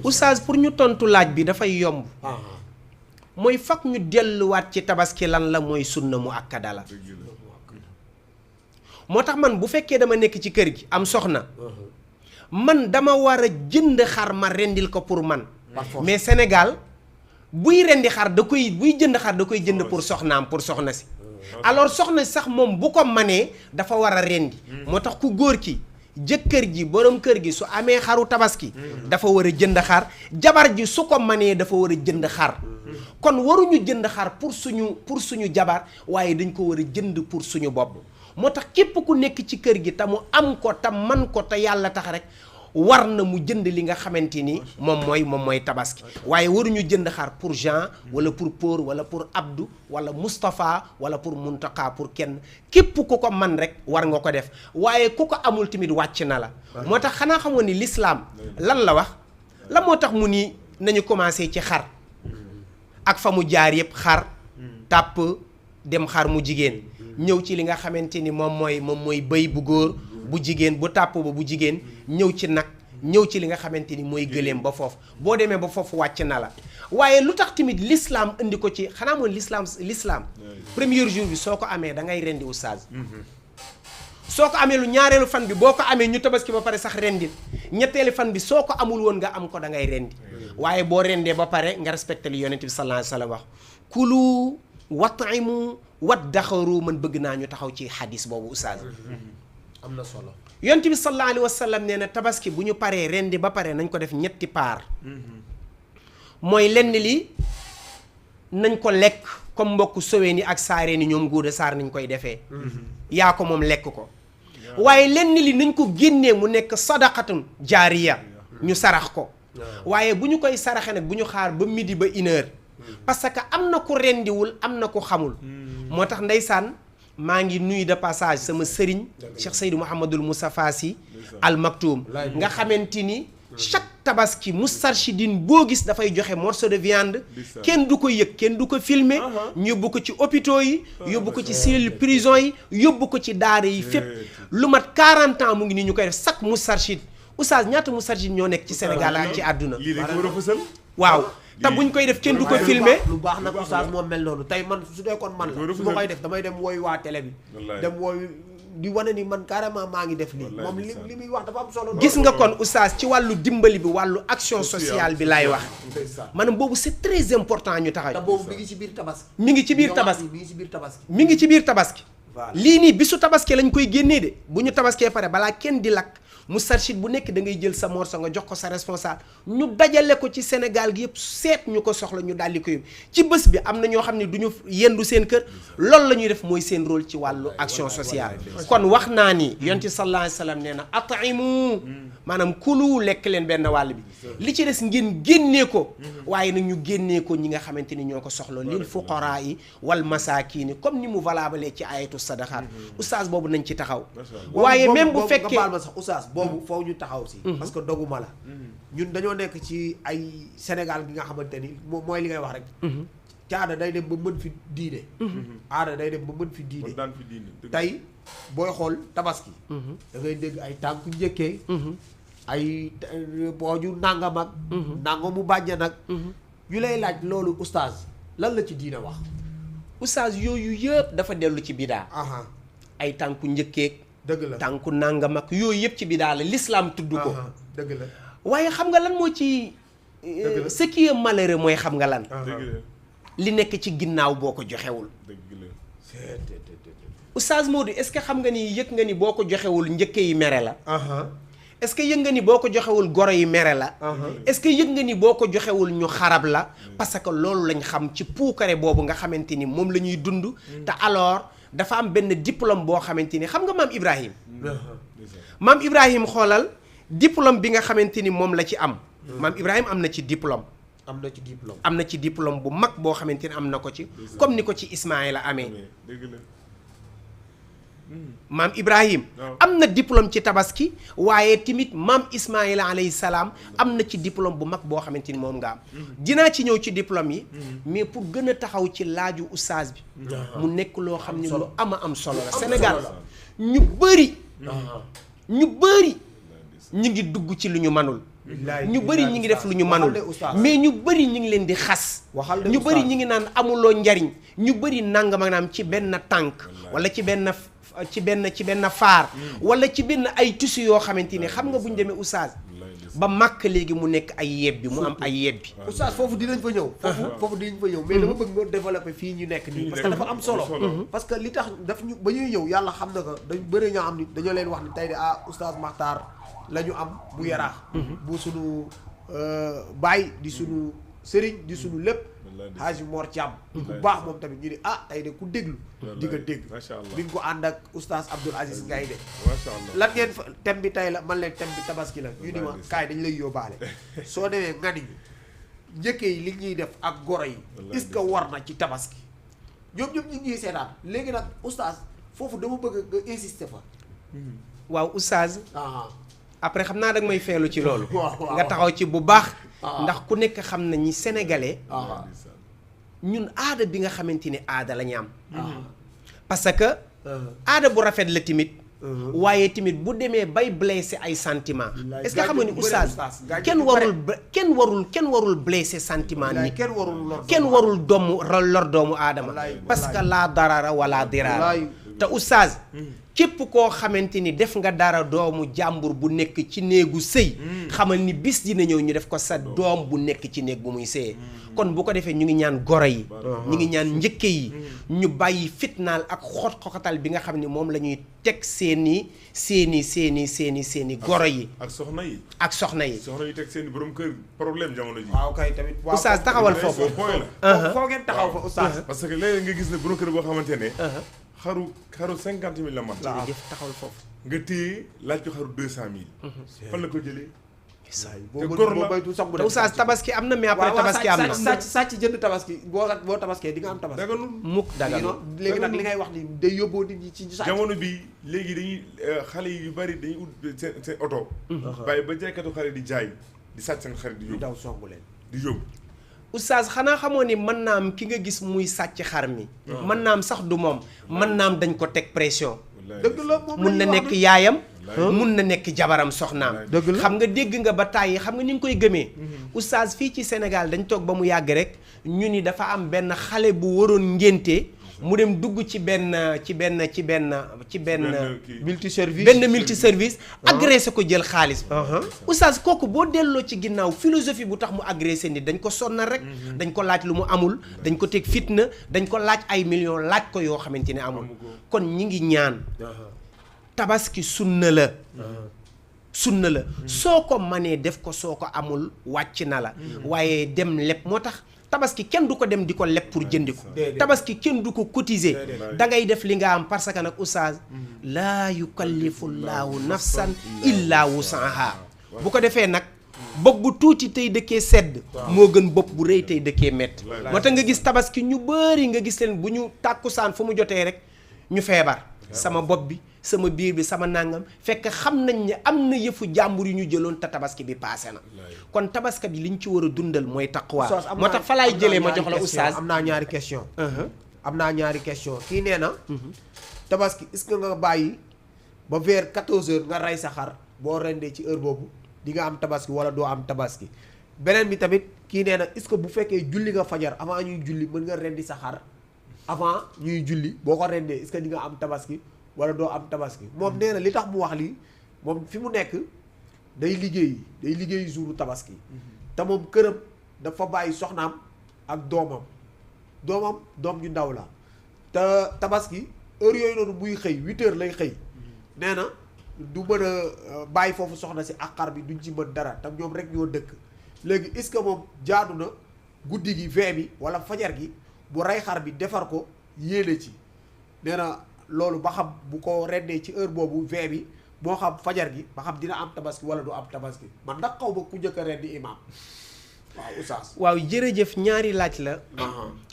oustaz pour ñu tontu laaj bi dafay yomb mooy fag ñu delluwaat ci tabaski lan la mooy sunna mu akkada la moo tax man bu fekkee dama nekk ci kër gi am soxna man dama war a jënd xar ma rendil ko pour man mais Sénégal buy rendi xar buy jënd xar da koy jënd pour soxnaam pour soxna si alors soxna si sax moom bu ko manee dafa war a rendi moo tax ku góor ki jëkkër ji borom kër gi su amee xaru tabaski dafa war a jënd xar jabar ji su ko manee dafa war a jënd xar kon waruñu jënd xar pour suñu jabar waaye dañ ko war a jënd pour suñu bopp moo tax képp ku nekk ci kër gi te mu am ko te man ko te yàlla tax rek war na mu jënd li nga xamante ni moom mooy tabaski waaye waruñu jënd xar pour Jean wala pour Paul wala pour Abdou wala Moustapha wala pour Muntaka pour kenn képp ku ko man rek war nga ko def waaye ku ko amul tamit wàcc na la moo tax xanaa xamoon ni l'islam lan la wax la moo tax mu ni nañu commencé ci xar ak fa mu jaar yëpp xar tàpp dem xar mu jigéen ñëw ci li nga xamante ni moom mooy bëy bu góor bu jigéen bu tàpp ba bu jigéen ñëw ci nag ñëw ci li nga xamante ni mooy gëléem ba foofu boo demee ba foofu wàcc na la waaye lu tax tamit l'islam indi ko ci xanaa moom l'islam premier jour bi soo ko amee da ngay rendi oustaz soo ko amee lu ñaareelu fan bi boo ko amee ñu tabaski ba pare sax rendil ñetteelu fan bi soo ko amul woon nga am ko da ngay rendi waaye boo rendee ba pare nga respecté li yonent bi sallallahu alayhi wa sallam wax kulu wat'imu waddaxaru man bëgg naa ñu taxaw ci xadis boobu oustaz am na solo yonent bi sallallahu alayhi wa sallam nee na tabaski bu ñu paree rendi ba pare nañ ko def ñetti paar mooy lenn li nañ ko lekk comme mbokk sowee ni ak saaree ni ñoom góoda saar nañ koy defee yaa ko moom lekk ko waaye lenn li nañ ko génnee mu nekk sadaqatun jaariya ñu sarax ko waaye bu ñu koy saraxe nag bu ñu xaar ba midi ba 1h parce que am na ku rendiwul am na ku xamul moo tax ndeysaan maa ngi nuyu de passage sama sëriñ Cheikh Seydou Mouhamadul Moustapha Sy Al Maktoum nga xamante ni chaque tabaski Moustarchidine boo gis dafay joxe morceau de viande kenn du ko yëg kenn du ko filmer ñu yóbbu ko ci hôpitaux yi yóbbu ko ci cellule prison yi yóbbu ko ci daara yi fépp lu mat 40 ans mu ngi nii ñu koy def chaque Moustarchid oustaz ñaata Moustarchid ñoo nekk ci Sénégal ak ci àdduna lii dañ ko war a fësal waaw te buñ koy def kenn du ko filmer lu baax nag oustaz moom mel noonu tey man su dee kon man la su ma koy def damay dem wooy waa télé bi dem wooy di wane ni man carrément maa ngi def lii moom li muy wax dafa am solo gis nga kon oustaz ci wàllu dimbali bi wàllu action sociale bi laay wax maanaam boobu c'est très important ñu taxaw te boobu mi ngi ci biir tabaski mi ngi ci biir tabaski mi ngi ci biir tabaski mi ngi ci biir tabaski lii nii bisu tabaski lañ koy génnee de bu ñu tabaskee pare balaa kenn di lakk Moustarchid bu nekk da ngay jël sa morceau nga jox ko sa responsable ñu dajale ko ci Sénégal gi yëpp seet ñu ko soxla ñu daal di ko yóbbu ci bés bi am na ñoo xam ne du ñu yendu seen kër loolu la ñuy def mooy seen rôle ci wàllu action sociale kon wax naa ni yonent sallallahu alayhi wa sallam nee na at'imu maanaam kulu lekk leen benn wàll bi li ci des ngeen génnee ko waaye nag ñu génnee ko ñi nga xamante ni ñoo ko soxla lil fuqaraa yi wal masaakiini comme ni mu valable ci ayatu sadaqaat oustaz boobu nañ ci taxaw waaye même bu fekkee baal ma sax oustaz boobu foofu ñu taxaw si parce que doguma la ñun dañoo nekk ci ay Sénégal gi nga xamante ni mooy li ngay wax rek caada day dem ba mën fi diine aada day dem ba mën fi diine tey booy xool tabaski da ngay dégg ay tànku njëkkee ay booju nangam ak nangamu bàjjan nag yu lay laaj loolu oustaz lan la ci diine wax oustaz yooyu yëpp dafa dellu ci bidaa ay tànku njëkkeeg dëgg la tànku nangam ak yooyu yëpp ci bidaa la l'islam tudd ko dëgg la waaye xam nga lan moo ci ce qui est malheureux mooy xam nga lan li nekk ci ginnaaw boo ko joxewul oustaz Modou est-ce que xam nga ni yëg nga ni boo ko joxewul njëkke yi mere la est-ce que yëg nga ni boo ko joxewul goro yi mere la est-ce que yëg nga ni boo ko joxewul ñu xarab la parce que loolu lañ xam ci puukare boobu nga xamante ni moom la ñuy dund te alors dafa am benn diplôme boo xamante ni xam nga maam Ibrahim xoolal diplôme bi nga xamante ni moom la ci am maam Ibrahim am na ci diplôme am na ci diplôme bu mag boo xamante ni am na ko ci comme ni ko ci Ismaïla amee maam Ibrahim am na diplôme ci tabaski waaye tamit maam Ismaïla alayhi salaam am na ci diplôme bu mag boo xamante ni moom nga am dinaa ci ñëw ci diplôme yi mais pour gën a taxaw ci laaju oustaz bi mu nekk loo xam ne lu ama am solo la Sénégal ñu bëri ñu ngi dugg ci lu ñu manul ñu bëri ñi ngi def lu ñu manul mais ñu bëri ñi ngi leen di xas ñu bëri ñi ngi naan amuloo njariñ ñu bëri nangam ak naam ci benn tànk wala ci benn faar wala ci benn ay tissu yoo xamante ni xam nga bu ñu demee oustaz ba màkk léegi mu nekk ay yebbi mu am ay yebbi oustaz foofu dinañ fa ñëw foofu dinañ fa ñëw mais dama bëgg nga développer fii ñu nekk nii parce que dafa am solo parce que li tax daf ñu ba ñuy ñëw yàlla xam na ko dañ bëri ñoo xam ni dañoo leen wax ni tey de oustaz Makhtar la ñu am bu yaraax bu sunu baay di sunu sëriñ di sunu lépp Haji Mor Thiam ku baax moom tamit ñu ni tey de ku déglu di nga dégg bi nga ko ànd ak oustaz Abdoul Aziz Gaye de lan ngeen fa thème bi tey la man leen thème bi tabaski la ñu ni ma kaay dañ lay yóbbaale soo demee nga ni njëkkee yi li ñuy def ak goro yi est-ce que war na ci tabaski ñoom ñu ngi seetaan léegi nag oustaz foofu dama bëgg nga insister fa waaw oustaz après xam naa dag may feelu ci loolu nga taxaw ci bu baax ndax ku nekk xam na ñi sénégalais ñun aada bi nga xamante ni aada la ñu am parce que aada bu rafet la timit waaye tamit bu demee bay blessé ay sentiment est-ce que xam nga ni oustaz kenn warul blessé sentiment nit kenn warul lor doomu aadama parce que laa darara wala dirara te oustaz képp koo xamante ni def nga dara doomu jàmbur bu nekk ci néegu sëy xamal ni bis dina ñëw ñu def ko sa doom bu nekk ci néeg bu muy sëyee kon bu ko defee ñu ngi ñaan goro yi ñu ngi ñaan njëkke yi ñu bàyyi fitnaal ak xoxatal bi nga xam ne moom la ñuy teg seeni goro yi ak soxna yi soxna yi teg seeni borom kër problème jamono ji waaw kay tamit oustaz taxawal foofu foo ngeen taxaw fa oustaz parce que léegi nga gis ne borom kër boo xamante ne xaru 50 000 la mat jëf taxawal foofu nga téye laaj ko xaru 200 000 fan la ko jëlee te oustaz tabaski am na mais après tabaski am na sàcc jënd tabaski boo tabaskee di nga am tabaski daganul mukk daganul léegi nag li ngay wax ni day yóbboo nit ñi ci sàcc jamono bi léegi dañuy xale yu bari dañuy ut seen oto bàyyi ba jaaykatu xale di jaay di sàcc seen xarit di yóbbu daw songu leen di yóbbu oustaz xanaa xamoo ni mën naa am ki nga gis muy sàcc xar mi mën naa am sax du moom mën naa am dañ ko teg pression dëgg la moom mun na nekk yaayam mun na nekk jabaram soxnaam dëgg la xam nga dégg nga ba tàyyi xam nga ni nga koy gëmee oustaz fii ci Sénégal dañ toog ba mu yàgg rek ñu ni dafa am benn xale bu waroon ngénte mu dem dugg ci benn multiservice agressé ko jël xaalis oustaz kooku boo delloo ci ginnaaw philosophie bu tax mu agressé nit dañ ko sonnal rek dañ ko laaj lu mu amul dañ ko teg fitna dañ ko laaj ay millions laaj ko yoo xamante ne amul kon ñi ngi ñaan tabaski sunna la soo ko manee def ko soo ko amul wàcc na la waaye dem lépp moo tax tabaski kenn du ko dem di ko leb pour jëndi ko tabaski kenn du ko cotiser da ngay def li nga am parce que nag oustaz laa yukallifu llaahu nafsan illa wusaha bu ko defee nag bopp bu tuuti tey dëkkee sedd moo gën bopp bu rëy tey dëkkee mett moo tax nga gis tabaski ñu bëri nga gis leen bu ñu tàkkusaan fu mu jotee rek ñu feebar sama bopp bi sama biir bi sama nangam fekk xam nañ ne am na yëfu jàmbur yu ñu jëloon te tabaski bi paase na kon tabaski bi liñ ci war a dundal mooy taqwa moo tax fa laay jëlee ma jox la oustaz am naa ñaari question kii nee na tabaski est-ce que nga bàyyi ba vers 14h nga rey sa xar boo rendee ci heure boobu di nga am tabaski wala doo am tabaski beneen bi tamit kii nee na est-ce que bu fekkee julli nga fajar avant ñuy julli mën nga rendi sa xar avant ñuy julli boo ko rendee est-ce que di nga am tabaski wala doo am tabaski moom nee na li tax mu wax lii moom fi mu nekk day liggéey jouru tabaski te moom këram dafa bàyyi soxnaam ak doom ju ndaw la te tabaski heure yooyu noonu muy xëy 8h lay xëy nee na du mën a bàyyi foofu soxna si ak xar bi duñ ci mën dara tam ñoom rek ñoo dëkk léegi est-ce que moom jaadu na guddi gi vee bi wala fajar gi bu rey xar bi defar ko yéene ci nee na loolu ba xam bu ko rendee ci heure boobu vee bi moo xam fajar gi ba xam dina am tabaski wala du am tabaski man ndax xaw ma ku njëkk a rendi imaam waaw oustaz waaw jërëjëf ñaari laaj la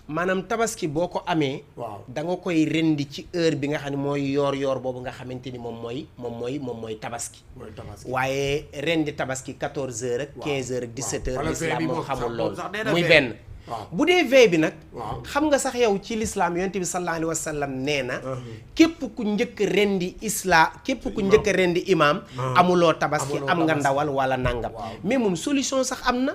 maanaam tabaski boo ko amee waaw da nga koy rendi ci heure bi nga xam ne mooy yoor boobu nga xamante ni moom mooy tabaski waaye rendi tabaski 14h ak 15h ak 17h l'islam moom xamul loolu muy benn bu dee veille bi nag xam nga sax yow ci l'islam yonent bi sallallahu alayhi wa sallam nee na képp ku njëkk rendi njëkk rendi imaam amuloo tabaski am nga ndawal wala nangam mais moom solution sax am na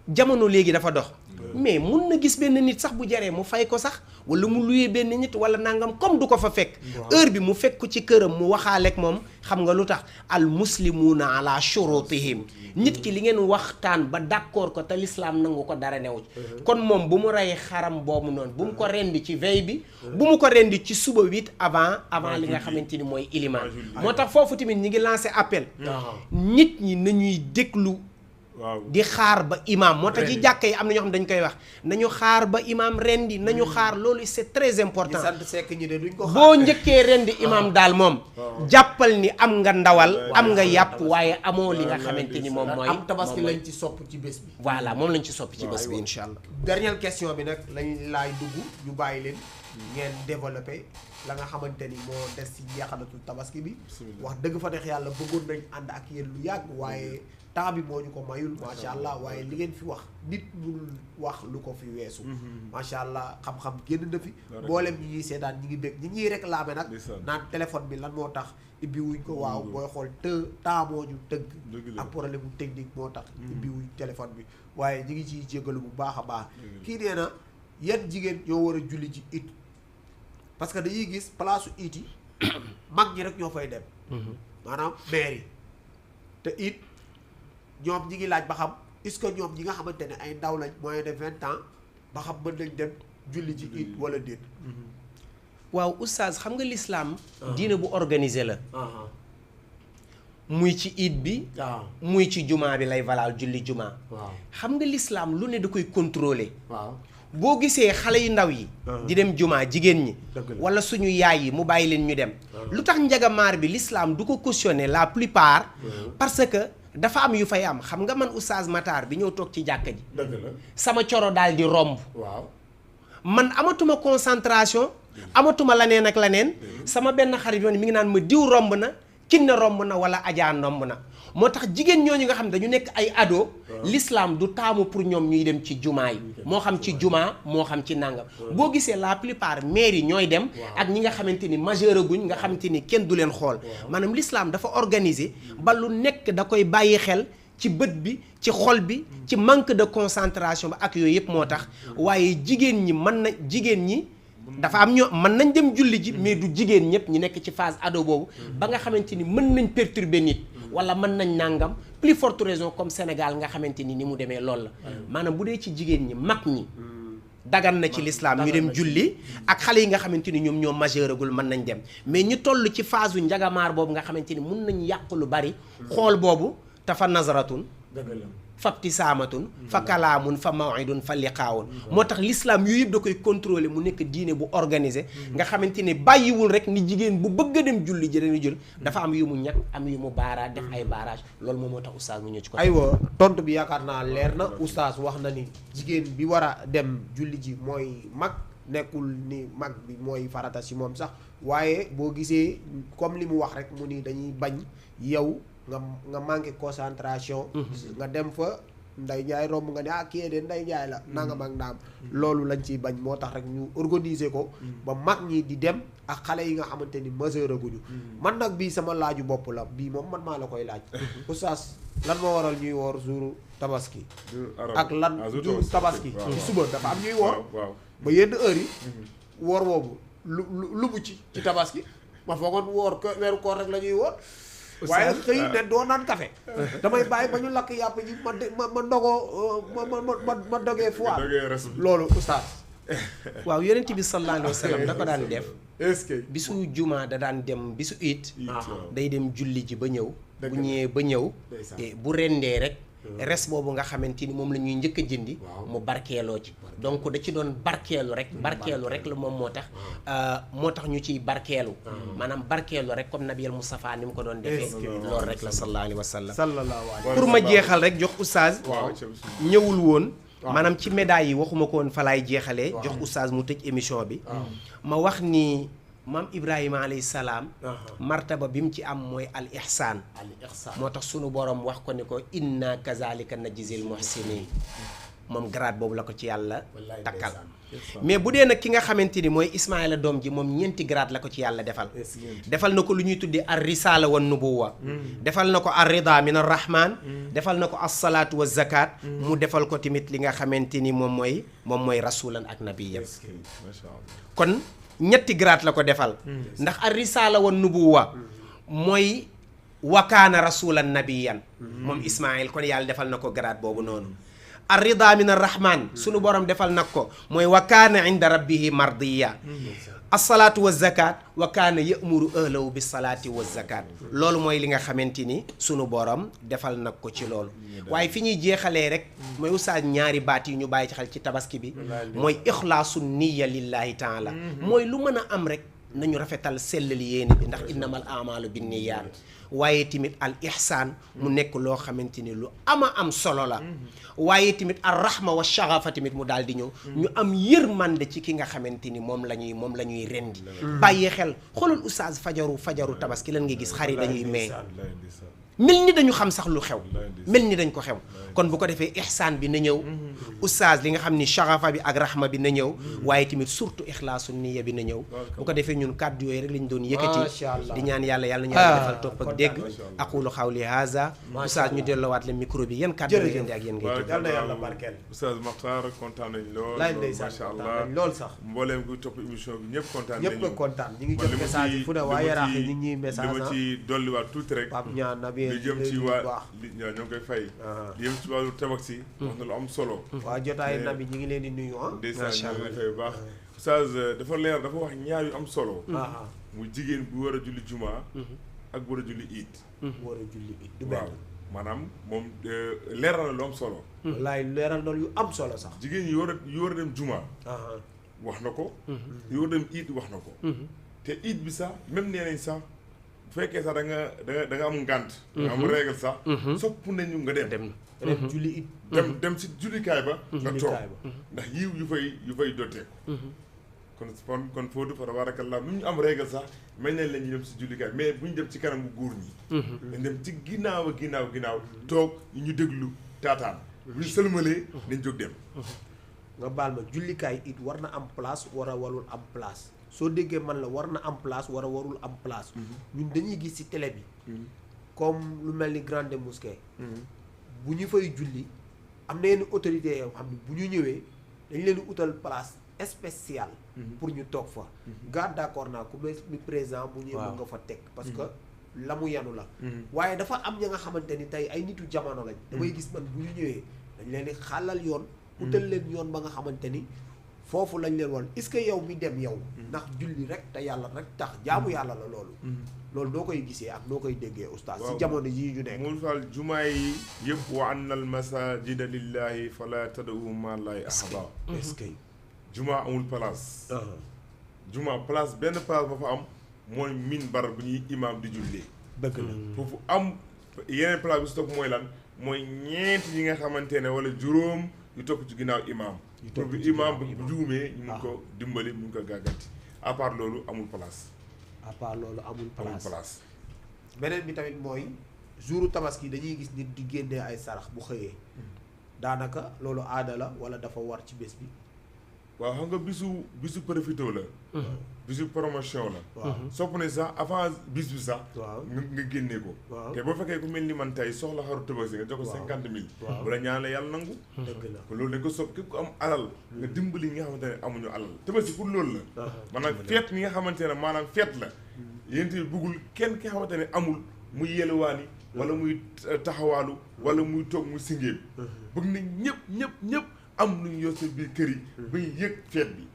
jamono léegi dafa dox mais mun na gis benn nit sax bu jaree mu fay ko sax wala mu luyee benn nit wala nangam comme du ko fa fekk heure bi mu fekk ko ci këram mu waxaaleeg moom xam nga lu tax al muslimuuna ala shurutihim nit ki li ngeen waxtaan ba d'accord ko te l'islam nangu ko dara newu ci kon moom bu mu rey xaram boobu noonu bu mu ko rendi ci veille bi bu mu ko rendi ci suba wit avant li nga xamante ni mooy ilimaan moo tax foofu tamit ñi ngi lancé appel nit ñi nañuy déglu di xaar ba imam moo tax ci jàkka yi am na ñoo xam dañ koy wax nañu xaar ba imam rendi nañu xaar loolu c'est très important boo njëkkee rendi imam daal moom jàppal ni am nga ndawal am nga yàpp waaye amoo li nga xamante ni moom mooy am tabaski lañ ci sopp ci bés bi voilà moom lañ ci sopp ci bés bi insha allah dernière question bi nag laay dugg ñu bàyyi leen ngeen développé la nga xamante ni moo des ci jeexalatul tabaski bi wax dëgg fa neex yàlla bëggoon nañ ànd ak yéen lu yàgg waaye temps bi moo ñu ko mayul macha allah waaye li ngeen fi wax nit mënul wax lu ko fi weesu macha allah xam-xam génn na fi mboolem ñi ñuy seetaan ñi ngi bég ñi ñuy réclamé nag naan téléphone bi lan moo tax ibbi wuñ ko waaw booy xool temps moo ñu tëgg ak problème bu technique moo tax ibbi wuñ téléphone bi waaye ñi ngi ciy jégalu bu baax a baax kii nee na yan jigéen ñoo war a julli ci it parce que dañuy gis place su it yi mag ñi rek ñoo fay dem maanaam maire yi te it ñoom ñi ngi laaj ba xam est-ce que ñoom ñi nga xamante ne ay ndaw lañ moins de 20 ans ba xam mën nañ dem julli ci it wala déet waaw oustaz xam nga l'islam diine bu organisé la muy ci it bi muy ci jumaa bi lay valal julli jumaa xam nga l'islam lu ne da koy contrôler boo gisee xale yu ndaw yi di dem jumaa jigéen ñi wala suñu yaay yi mu bàyyi leen ñu dem lu tax njagamaar bi l'islam du ko cautionner la plupart parce que dafa am yu fay am xam nga man oustaz Matar bi ñëw toog ci jàkka ji sama coro daal di romb man amatuma concentration amatuma laneen ak laneen sama benn xarit yoon mi ngi naan ma diw romb na kinne romb na wala ajaa romb na moo tax jigéen ñooñu nga xam ne dañu nekk ay ado l'islam du taamu pour ñoom ñuy dem ci jumaa yi moo xam ci jumaa moo xam ci nangam boo gisee la plupart maire yi ñooy dem ak ñi nga xamante ni majeur guñ nga xamante ni kenn du leen xool maanaam l'islam dafa organiser ba lu nekk da koy bàyyi xel ci bët bi ci xol bi ci manque de concentration bi ak yooyu yëpp moo tax waaye jigéen ñi dafa am ñoo mën nañ dem julli ji mais du jigéen ñëpp ñi nekk ci phase ado boobu ba nga xamante ni mën nañ perturber nit wala mën nañ nàngam plus forte raison comme Sénégal nga xamante ni mu demee loolu la maanaam bu dee ci jigéen ñi mag ñi dagan na ci l'islam ñu dem julli ak xale yi nga xamante ni ñoom ñoo majeuragul mën nañ dem mais ñu toll ci phase u njagamaar boobu nga xamante ni mun nañ yàq lu bari xool boobu te fa nazaratun fabti saamatun fa kalaamun fa mawidun fa liqaawun moo tax l'islam yooyu yëpp da koy contrôler mu nekk diine bu organisé nga xamante ni bàyyiwul rek ni jigéen bu bëgg a dem julli ji dañuy jël dafa am yu mu ñàkk am yu mu baara def ay barrage loolu moom moo tax oustaz mu ñëw ci ko aywa tontu bi yaakaar naa leer na oustaz wax na ni jigéen bi war a dem julli ji mooy mag nekkul ni mag bi mooy farata si moom sax waaye boo gisee comme li mu wax rek mu ni dañuy bañ yow nga manqué concentration nga dem fa Ndeye Ndiaye romb nga ne kii de Ndeye Ndiaye la nangam ak naam loolu lañ ciy bañ moo tax rek ñu organiser ko ba mag ñi di dem ak xale yi nga xamante ni majeur aguñu man nag bii sama laaju bopp la bii moom man maa la koy laaj oustaz lan moo waral ñuy woor jouru tabaski ak lan jouru tabaski ci suba dafa am ñuy woor ba yenn heure yi woor boobu lu bu ci tabaski ma foogoon woor weeru koor rek la ñuy woor waaye xëy ne doo naan café damay bàyyi ba ñu lakk yàpp ji ma ndogoo ma dogee foire loolu oustaz waaw yonent bi sallallahu alayhi wa sallam da ko daan def est-ce que bisu juma da daan dem bisu it day dem julli ji ba ñëw bu ñëwee ba ñëw bu rendee rek res boobu nga xamante ni moom la ñuy njëkk a jëndi mu barkeeloo ci donc da ci doon barkeelu rek la moom moo tax ñu ciy barkeelu maanaam barkeelu rek comme Nabiyal Mustafa ni mu ko doon defee loolu rek la sallallahu alayhi wa sallam pour ma jeexal rek jox oustaz ñëwul woon maanaam ci médailles yi waxuma ko woon fa laay jeexalee jox oustaz mu tëj émission bi ma wax ni maam Ibrahima alayhi salaam martaba bi mu ci am mooy al ihsaan moo tax sunu borom wax ko ni ko inna kazalika najzil muhsinin moom grade boobu la ko ci yàlla takkal mais bu dee nag ki nga xamante ni mooy Ismaïla doom ji moom ñeenti grade la ko ci yàlla defal na ko lu ñuy tuddee ar risala wa nubuwa defal na ko ar rida min ar rahman defal na ko as salaatu wa zakat mu defal ko tamit li nga xamante ni moom mooy rasulan ak nabiyan kon ñetti grade la ko defal ndax ar risala wa nubuwa mooy wakaana rasulan nabiyan moom Ismaïl kon yàlla defal na ko grade boobu noonu ar rida min ar rahman sunu borom defal nag ko mooy wa kaana inda rabbihi mardiya as-salaatu wa zakat wa kaana ya'muru ahlahu bis salaati wa zakat loolu mooy li nga xamante ni sunu borom defal nag ko ci loolu waaye fi ñuy jeexalee rek mooy oustaz ñaari baat yi ñu bàyyi ci xel ci tabaski bi mooy ixlaasu niyya lillahi taala mooy lu mën a am rek nañu rafetal sellal yéene bi ndax innamal a'maalu binniyaat waaye tamit al ihsaan mu nekk loo xamante ni lu ama am solo la waaye tamit ar rahma wa shaghafa tamit mu daal di ñëw ñu am yërmande ci ki nga xamante ni moom la ñuy rendi bàyyee xel xoolal oustaz fajaru tabaski lan nga gis xar yi dañuy mee mel ni dañu xam sax lu xew mel ni dañ ko xew kon bu ko defee ihsaan bi na ñëw oustaz li nga xam ni shaghafa bi ak rahma bi na ñëw waaye tamit surtout ikhlaasu niyya bi na ñëw bu ko defee ñun kàddu yooyu rek lañ doon yëkkati di ñaan yàlla ñu defal topp ak dégg aqulu qawli haza oustaz ñu delloowaat le micro bi yéen kàddu yi ak yéen ngay yal na yàlla barkeel oustaz Makhtar kontaan nañ lool macha allah lool sax mbooleem ku topp émission bi ñëpp kontaan nañu ñëpp kontaan ñi ngi jot message yi fu ne waa Yaraax yi ñi ñuy message li ma ci dolliwaat tuuti rek li jëm ci waa ñoo ngi koy fay li jëm ci wàllu tabaski wax na lu am solo waa jotaay nabi ñi ngi leen di nuyu ndeysaan ñoo ngi fay bu baax oustaz dafa leer dafa wax ñaar yu am solo mu jigéen bu war a julli jumaa ak bu war a julli iid waaw maanaam moom leeral na lu am solo wallaay leeral na yu am solo sax jigéen yi war a dem jumaa wax na ko yu war a dem iid wax na ko te iid bi sax même nee nañ sax bu fekkee sax da nga am ngànt nga am règle sax sopp nañu nga dem julli it dem si jullikaay ba nga toog ndax yiw yu fay dotteeku kon foofu fa tabarakallah mu ñu am régal sax mel nañ la ñu dem si jullikaay mais bu ñu dem ci kanam bu góor ñi dañ dem ci ginnaaw toog ñu déglu taataan bu ñu sëlmalee dañ jóg dem nga baal ma jullikaay it war na am place war a warul am place soo déggee man la war na am place war a warul am place ñun dañuy gis ci télé bi comme lu mel ni grande mosquée bu ñu fay julli am na yenn autorités yoo xam ne bu ñu ñëwee dañ leen di utal place spéciale pour ñu toog fa garde d'accord naa ku mel ni président bu ñëwee mën nga fa teg parce que la mu yanu la waaye dafa am ña nga xamante ni tey ay nitu jamono lañ damay gis man bu ñu ñëwee dañ leen di xàllal yoon utal leen yoon ba nga xamante ni foofu lañ leen woon est-ce que yow mi dem yow ndax julli rek te yàlla rek tax jaamu yàlla la loolu noo koy gisee ak noo koy déggee oustaz si jamono yii ñu nekk mul fal jumaa yi yëpp wa anna al masajida lillahi fala tad'u ma allahi ahada est-ce que jumaa amul place jumaa place benn place ba fa am mooy minbar bu ñuy imaam di jullee dëgg la foofu am yeneen place bi si topp mooy lan mooy ñeent yi nga xamante ne wala juróom yu topp ci ginnaaw imaam pour bi imaam bu juumee ñu mun ko dimbali mun ko gàgganti à part loolu amul place à part loolu amul place beneen bi tamit mooy jouru tabaski dañuy gis nit di génnee ay sarax bu xëyee daanaka loolu aada la wala dafa war ci bés bi waaw xam nga bisu profité la bisu promotion la waaw sopp ne sax avant bis bi sax waaw nga génnee ko te boo fekkee ku mel ni man tey soxla xaru tabaski nga jox ko 50 000 bu la ñaan la yàlla nangu dëgg la kon loolu dañ ko sopp képp ku am alal nga dimbali ñi nga xamante ne amuñu alal tabaski pour loolu la maanaam feet ñi nga xamante ne maanaam feet la yéen tamit bëggul kenn ki nga xamante ne amul muy yelwaani wala muy taxawaalu wala muy toog muy singéem bëgg na ñëpp am lu ñu yor seen biir kër yi ba ñu yëg feet bi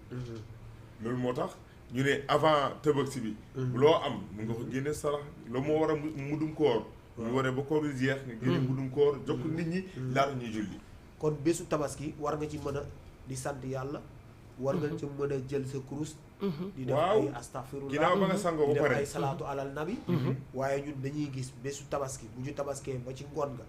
loolu moo tax ñu ne avant tabaski bi loo am mu nga ko génne sarax loo moo war a mudum koor ñu waree ba koor bi jeex nga génne mudum koor jox ko nit ñi laata ñuy julli kon bésu tabaski war nga ci mën a di sant yàlla war nga ci mën a jël sa kurus di def ay astaghfirullah ginnaaw ba nga sangoo ba di pare def ay salaatu alal nabi waaye ñun dañuy gis bésu tabaski bu ñu tabaskee ba ci ngoon nga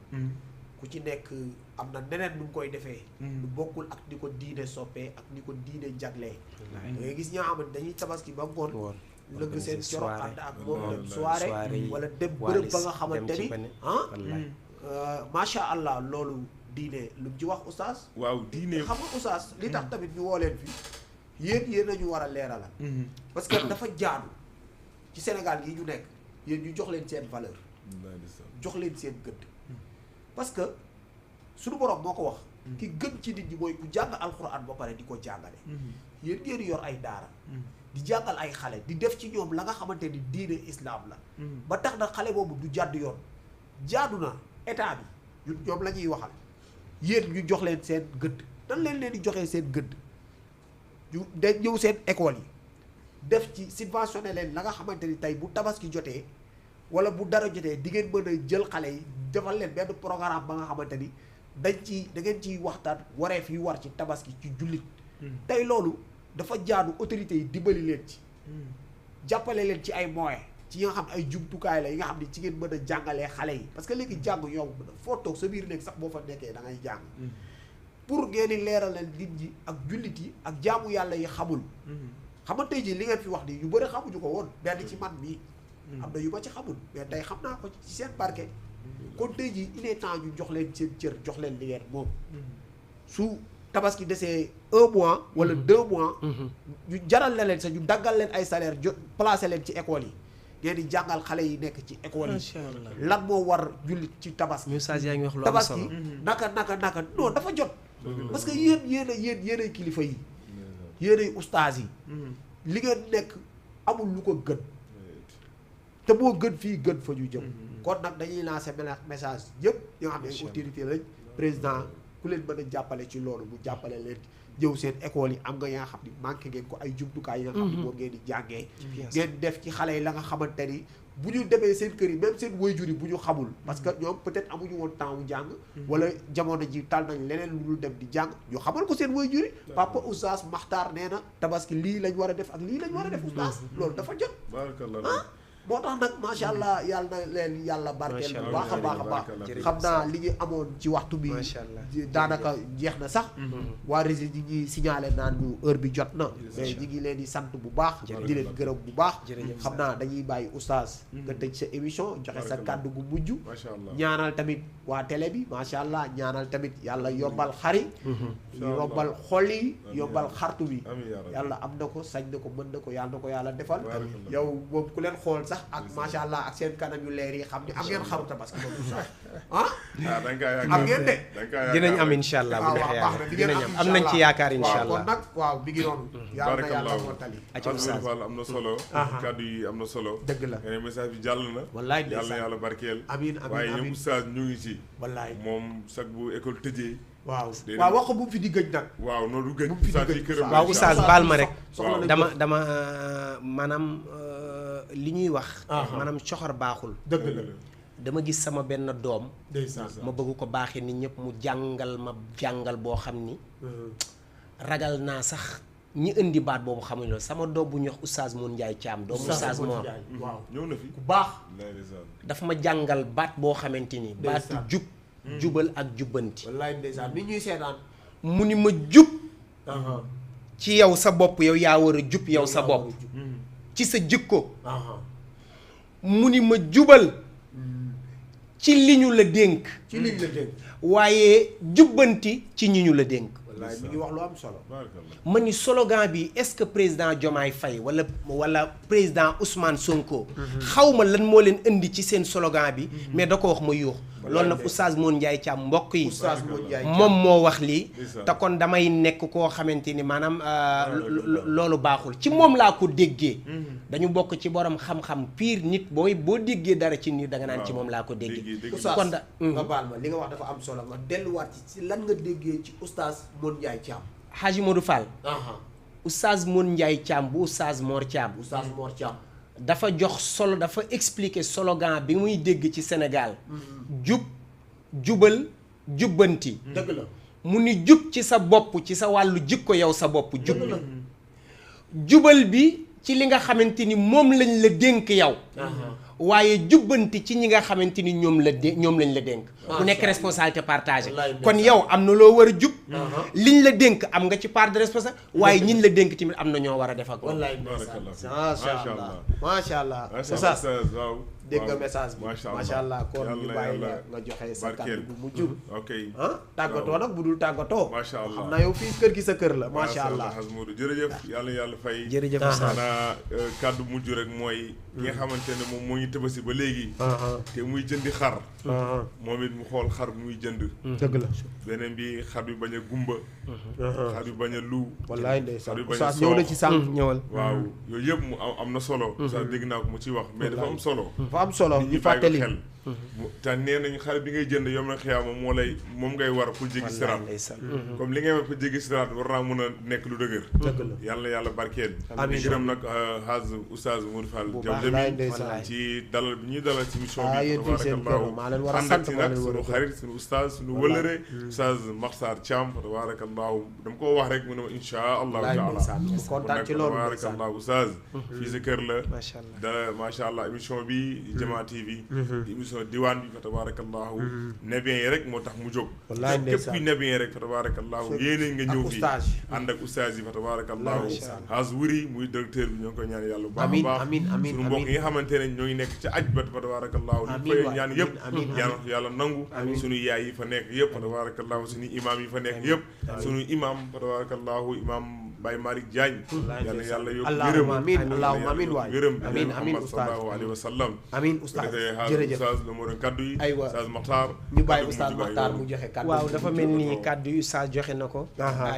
ku ci nekk am na neneen nu mu koy defee lu bokkul ak ni ko diine soppee ak ni ko diine jaglee da ngay gis ñaa xamante dañuy tabaski ba ngoon lëgg seen coro ànd ak moom dem soirée wala dem bërëb ba nga xamante ni macha allah loolu diine lu mu ci wax oustaz waaw diine xam nga oustaz li tax tamit ñu woo leen fi yéen nañu war a leeralal parce que dafa jaadu ci Sénégal yi ñu nekk yéen ñu jox leen seen valeur jox leen seen gëdd parce que suñu borom moo ko wax ki gën ci nit ñi mooy ku jàng alxuraan ba pare di ko jàngale yéen ngeen yor ay daara di jàngal ay xale di def ci ñoom la nga xamante ni diine islam la ba tax na xale boobu du jàdd yoon jaadu na état bi ñun ñoom la ñuy waxal yéen ñu jox leen seen gëdd nan leen di joxee seen gëdd ñu de ñëw seen école yi def ci subventionné leen la nga xamante ni tey bu tabaski jotee wala bu dara jotee di ngeen mën a jël xale yi defal leen benn programme ba nga xamante ni da ngeen ciy waxtaan wareef yi war ci tabaski ci jullit tey loolu dafa jaadu autorités yi dimbali leen ci jàppale leen ci ay moyens ci yi nga xam ay jumtukaay la yi nga xam ne ci ngeen mën a jàngalee xale yi parce que léegi jàng yomb na foo toog sa biir néeg sax boo fa nekkee da ngay jàng pour ngeen di leeralal nit ñi ak jullit yi ak jaamu yàlla yi xamul xam nga tey jii li ngeen fi wax nii yu bëri xamuñu ko woon benn ci man mii am na yu ma ci xamul mais tey xam naa ko ci seen barke kon tey jii il est temps ñu jox leen seen cër jox leen li ngeen moom su tabaski desee 1 mois wala 2 mois ñu jaral la leen sax ñu daggal leen ay salaire placé leen ci école yi ngeen di jàngal xale yi nekk ci école yi lan moo war jullit ci tabaski yaa ngi wax lu am solo tabaski naka non dafa jot parce que yéenay kilifa yi yéenay ustaas yi li ngeen nekk amul lu ko gën te moo gën fii gën fa ñu jëm kon nag dañuy lancer message yëpp yoo xam ne ay autorité lañ président ku leen mën a jàppale ci loolu mu jàppale leen ñëw seen école yi am nga yaa xam ni manqué ngeen ko ay jumtukaay yi nga xam ni moom ngeen di jàngee ngeen def ci xale yi la nga xamante ni bu ñu demee seen kër yi même seen waajur yi bu ñu xamul parce que ñoom peut-être amuñu woon temps wu jàng wala jamono ji tal nañ leneen lu dul dem di jàng ñu xamal ko seen waajur yi papa oustaz Maxtaar nee na tabaski lii lañ war a def ak lii lañ war a def oustaz loolu dafa jot barakallah moo tax nag macha allah yàlla na leen yàlla barkeel bu baax a baax a baax xam naa li ñu amoon ci waxtu bi daanaka jeex na sax waa régie ñi ñuy signalé naan ñu heure bi jot na mais ñi ngi leen di sant bu baax di leen gërëm bu baax xam naa dañuy bàyyi oustaz nga tëj sa émission joxe sa kàddu gu mujj ñaanal tamit waa télé bi macha allah ñaanal tamit yàlla yombal xari yombal xol yi yombal xartu bi yàlla am na ko sañ na ko mën na ko yàlla na ko yàlla defal yow moom ku leen xool sax ak macha allah ak seen kanam yu leer yi xam ne am ngeen xaru tabaski moom sax am ngeen de dinañ am insha allah bu neexee yàlla dinañ am nañ ci yaakaar insha allah kon nag waaw bi ngi noonu yàlla na yàlla moo tali Fall am na solo kàddu yi am na solo dëgg la nga ne message bi jàll na wallaay yàlla na yàlla barkeel amiin waaye ñoom oustaz ñu ngi ci wallaay moom sax bu école tëjee waaw wax ko bu mu fi di gëj nag waaw noonu du gëj oustaz yi këram waaw oustaz baal ma rek dama maanaam li ñuy wax maanaam coxor baaxul dëgg la dama gis sama benn doom ma bëgg ko baaxee nit ñëpp mu jàngal boo xam ni ragal naa sax ñi indi baat boobu xamuñ loolu sama doom bu ñuy wax oustaz Moon Njaay Caam doomu oustaz Moor waaw ñëw na fi ku baax dafa ma jàngal baat boo xamante ni baatu jub jubal ak jubbanti wallaay ndeysaan ni ñuy seetaan mu ni ma jub ci yow sa bopp yow yaa war a jub yow sa bopp ci sa jikko mu ni ma jubal ci li ñu la dénk ci liñ la dénk waaye jubbanti ci ñi ñu la dénk wallaay mi ngi wax lu am solo ma ni slogan bi est-ce que président Diomaye Faye wala président Ousmane Sonko xaw ma lan moo leen indi ci seen slogan bi mais da ko wax ma yuux loolu nag oustaz Moon Njaay Caam mbokk yi moom moo wax lii te kon damay nekk koo xamante ni maanaam loolu baaxul ci moom laa ko déggee dañu bokk ci borom xam-xam pire nit boo déggee dara ci nit da nga naan ci moom laa ko déggee kon da nga baal ma li nga wax dafa am solo nga delluwaat ci lan nga déggee ci oustaz Moon Njaay Caam Haji Modou Fall oustaz Moon Njaay Caam bu oustaz Mor Caam dafa jox solo dafa expliquer slogan bi muy dégg ci Sénégal jubal jubbanti dëgg la mu ni jub ci sa bopp ci sa wàllu jikko yow sa bopp jub jubal bi ci li nga xamante ni moom lañ la dénk yow waaye jubbanti ci ñi nga xamante ni ñoom lañ la dénk mu nekk responsabilité partagée kon yow am na loo war a jub liñ la dénk am nga ci part de responsabilité waaye ñiñ la dénk tamit am na ñoo war a def ak wallaay macha allah waaw dégg nga message bi macha allah kon ñu bàyyi la nga joxe sa kàddu bu mujj tàggatoo nag bu dul tàggatoo macha allah xam naa yow fii kër gi sa kër la macha allah jërëjëf yàlla fay jërëjëf xanaa kàddu mujj rek mooy ki nga xamante ne moom moo ñu tëbasi ba léegi te muy jëndi xar moom it mu xool xar muy jënd dëgg la beneen bi xar bi bañ a gumba xar bi bañ a lu wallaay ndeysaan xar bi bañ a ñëw na ci sànq ñëwal waaw yooyu yëpp mu am na solo sax dégg naa ko mu ci wax mais dafa am solo dafa am solo ñu fàttali xel te nee nañ xar bi ngay jënd yom na xiyaama moom ngay war pour jéggi siraat comme li ngay war pour jéggi siraat war naa mën a nekk lu dëgër yàlla barkeel di gërëm nag xaas oustaz Modou Fall Diaw Demi ci dalal bi ñuy dalal ci mission bi tabarakallahu ànd ak ci nag suñu xarit suñu oustaz suñu wëlëre oustaz Makhtar Thiam tabarakallahu dama ko wax rek mu ne ma insha allahu taala kontaan ci loolu tabarakallahu oustaz fii sa kër la da macha allah émission bi Jamaa TV émission diwaan bi fa tabarakallahu nebien yi rek moo tax mu jóg képp kuy nebien yi rek fa tabarakallahu yéene nga ñëw fii ànd ak oustaz yi fa tabarakallahu xaas wuri muy directeur bi ñoo ngi koy ñaan yàlla bu baax a baax suñu mbokk yi nga xamante ne ñoo ngi nekk ci aj ba fa tabarakallahu ñu koy ñaan yëpp yàlla nangu suñu yaay yi fa nekk yëpp fa tabarakallahu suñu imam yi fa nekk yëpp suñu imam fa tabarakallahu imam Baye Malick Diagne yàlla yokk gërëm allahumma amiin waay gërëm amiin Muhammad sallallahu alayhi wa sallam amiin oustaz jërëjëf oustaz la moo doon kaddu yi aywa oustaz Makhtar ñu bàyyi oustaz Makhtar mu joxe kaddu waaw dafa mel ni kaddu yu oustaz joxe na ko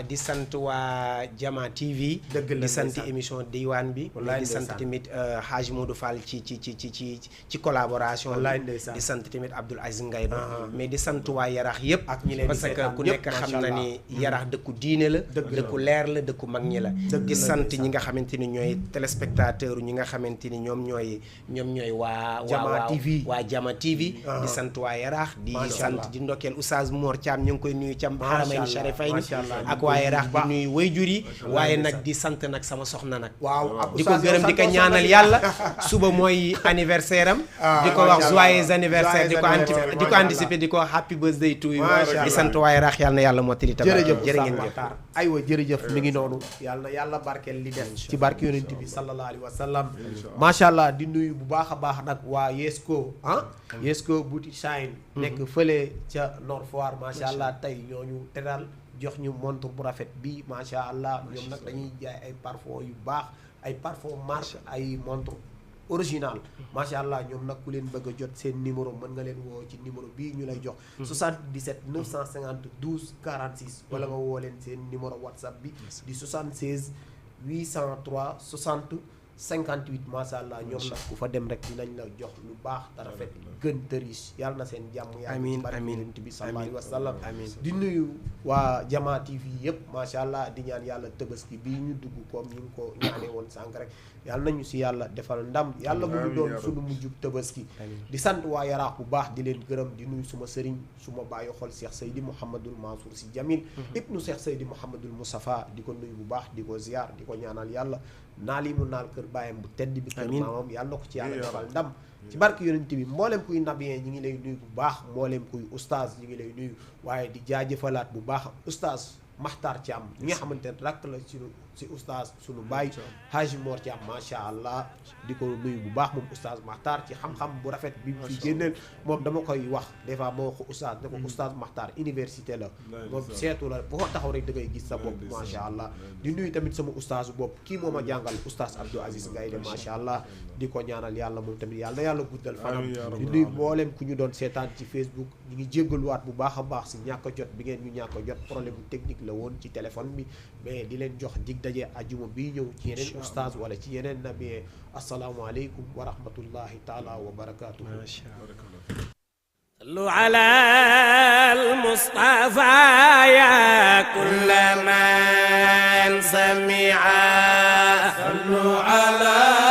di sant waa Jamaa TV di sant émission diwaan bi di sant tamit Hadj Modou Fall ci collaboration di sant tamit Abdoul Aziz Ngaye mais di sant waa Yarax yëpp parce que ku nekk xam na ni Yarax dëkku diine la dëkku leer la dëkku mag ñi la di sant ñi nga xamante ni ñooy téléspectateur ñi nga xamante ni ñoom ñooy waa Jama TV di sant waa Yaraax di sant di ndokkeel Oustaz Mor Thiam ñu ngi koy nuyu Thiam Haramayni Sharifayni ak waa Yaraax di nuyu wayjur yi waaye nag di sant nag sama soxna nag di ko gërëm di ko ñaanal yàlla suba mooy anniversaire am di ko wax joyeux anniversaire di ko anticiper di ko happy birthday to you di sant waa Yaraax yàlla na yàlla mottali tabax jërë ngeen jëf aywa jërëjëf mi ngi noonu yàlla na yàlla barkeel li des ci barke yonent bi sallallahu alayhi wa sallam macha allah di nuyu bu baax a baax nag waa Yesco Boutique Shine nekk fële ca Nord Foire macha allah tey ñooñu teral jox ñu montre bu rafet bi macha allah ñoom nag dañuy jaay ay parfum yu baax ay parfum marque ay montre original macha allah ñoom nag ku leen bëgg a jot seen numéro mën nga leen woo ci numéro bii ñu lay jox 77 950 12 46 wala nga woo leen seen numéro whatsapp bi di 76 803 60 58 macha allah ñoom nag ku fa dem rek dinañ la jox lu baax te rafet gën tëris yàlla na seen jàmm amiin amiin bi sallallahu alayhi wa sallam di nuyu waa Jama TV yëpp macha allah di ñaan yàlla Tabaski bii ñu dugg comme ñu ngi ko ñaanee woon sànq rek yàlla nañu si yàlla defal ndam yàlla bu mu doon suñu mujjub Tabaski di sant waa Yaraax bu baax di leen gërëm di nuyu suma sëriñ suma bàyyi xol Cheikh Seydi Mouhamadul Mansour Sy Jamil ibnu Cheikh Seydi Mouhamadul Moustapha di ko nuyu bu baax di ko ziar di ko ñaanal yàlla naal yi mu naal kër bàyyam bu tedd bi kër maamam yàlla na ko ci yàlla defal ndam ci barke yonent bi mboolem kuy nabiyeen ñi ngi lay nuyu bu baax mboolem kuy oustaz ñi ngi lay nuyu waaye di jaajëfalaat bu baax oustaz Makhtar Thiam ñi nga xamante ne rakk la si oustaz sunu baay Haji Mor Thiam macha allah di ko nuyu bu baax moom oustaz Makhtar ci xam-xam bu rafet bi fi génneel moom dama koy wax des fois moo ko oustaz ne ko oustaz Makhtar université la moom seetu la boo taxaw rek da ngay gis sa bopp macha allah di nuyu tamit sama oustaz bopp kii moom a jàngal oustaz Abdou Aziz Gaye macha allah di ko ñaanal yàlla moom tamit yàlla na yàlla guddal fanam di nuyu mboolem ku ñu doon seetaan ci Facebook ñu ngi jéggaluwaat bu baax a baax si ñàkk a jot bi ngeen ñu ñàkk a jot problème bu technique la woon ci téléphone bi mais di leen jox dig daje ajuma bii ñëw ci yeneen oustaz wala ci yeneen nabi asalaamaaleykum wa rahmatullahi taala wa barakaatu. صلوا على المصطفى يا كل من سمع صلوا على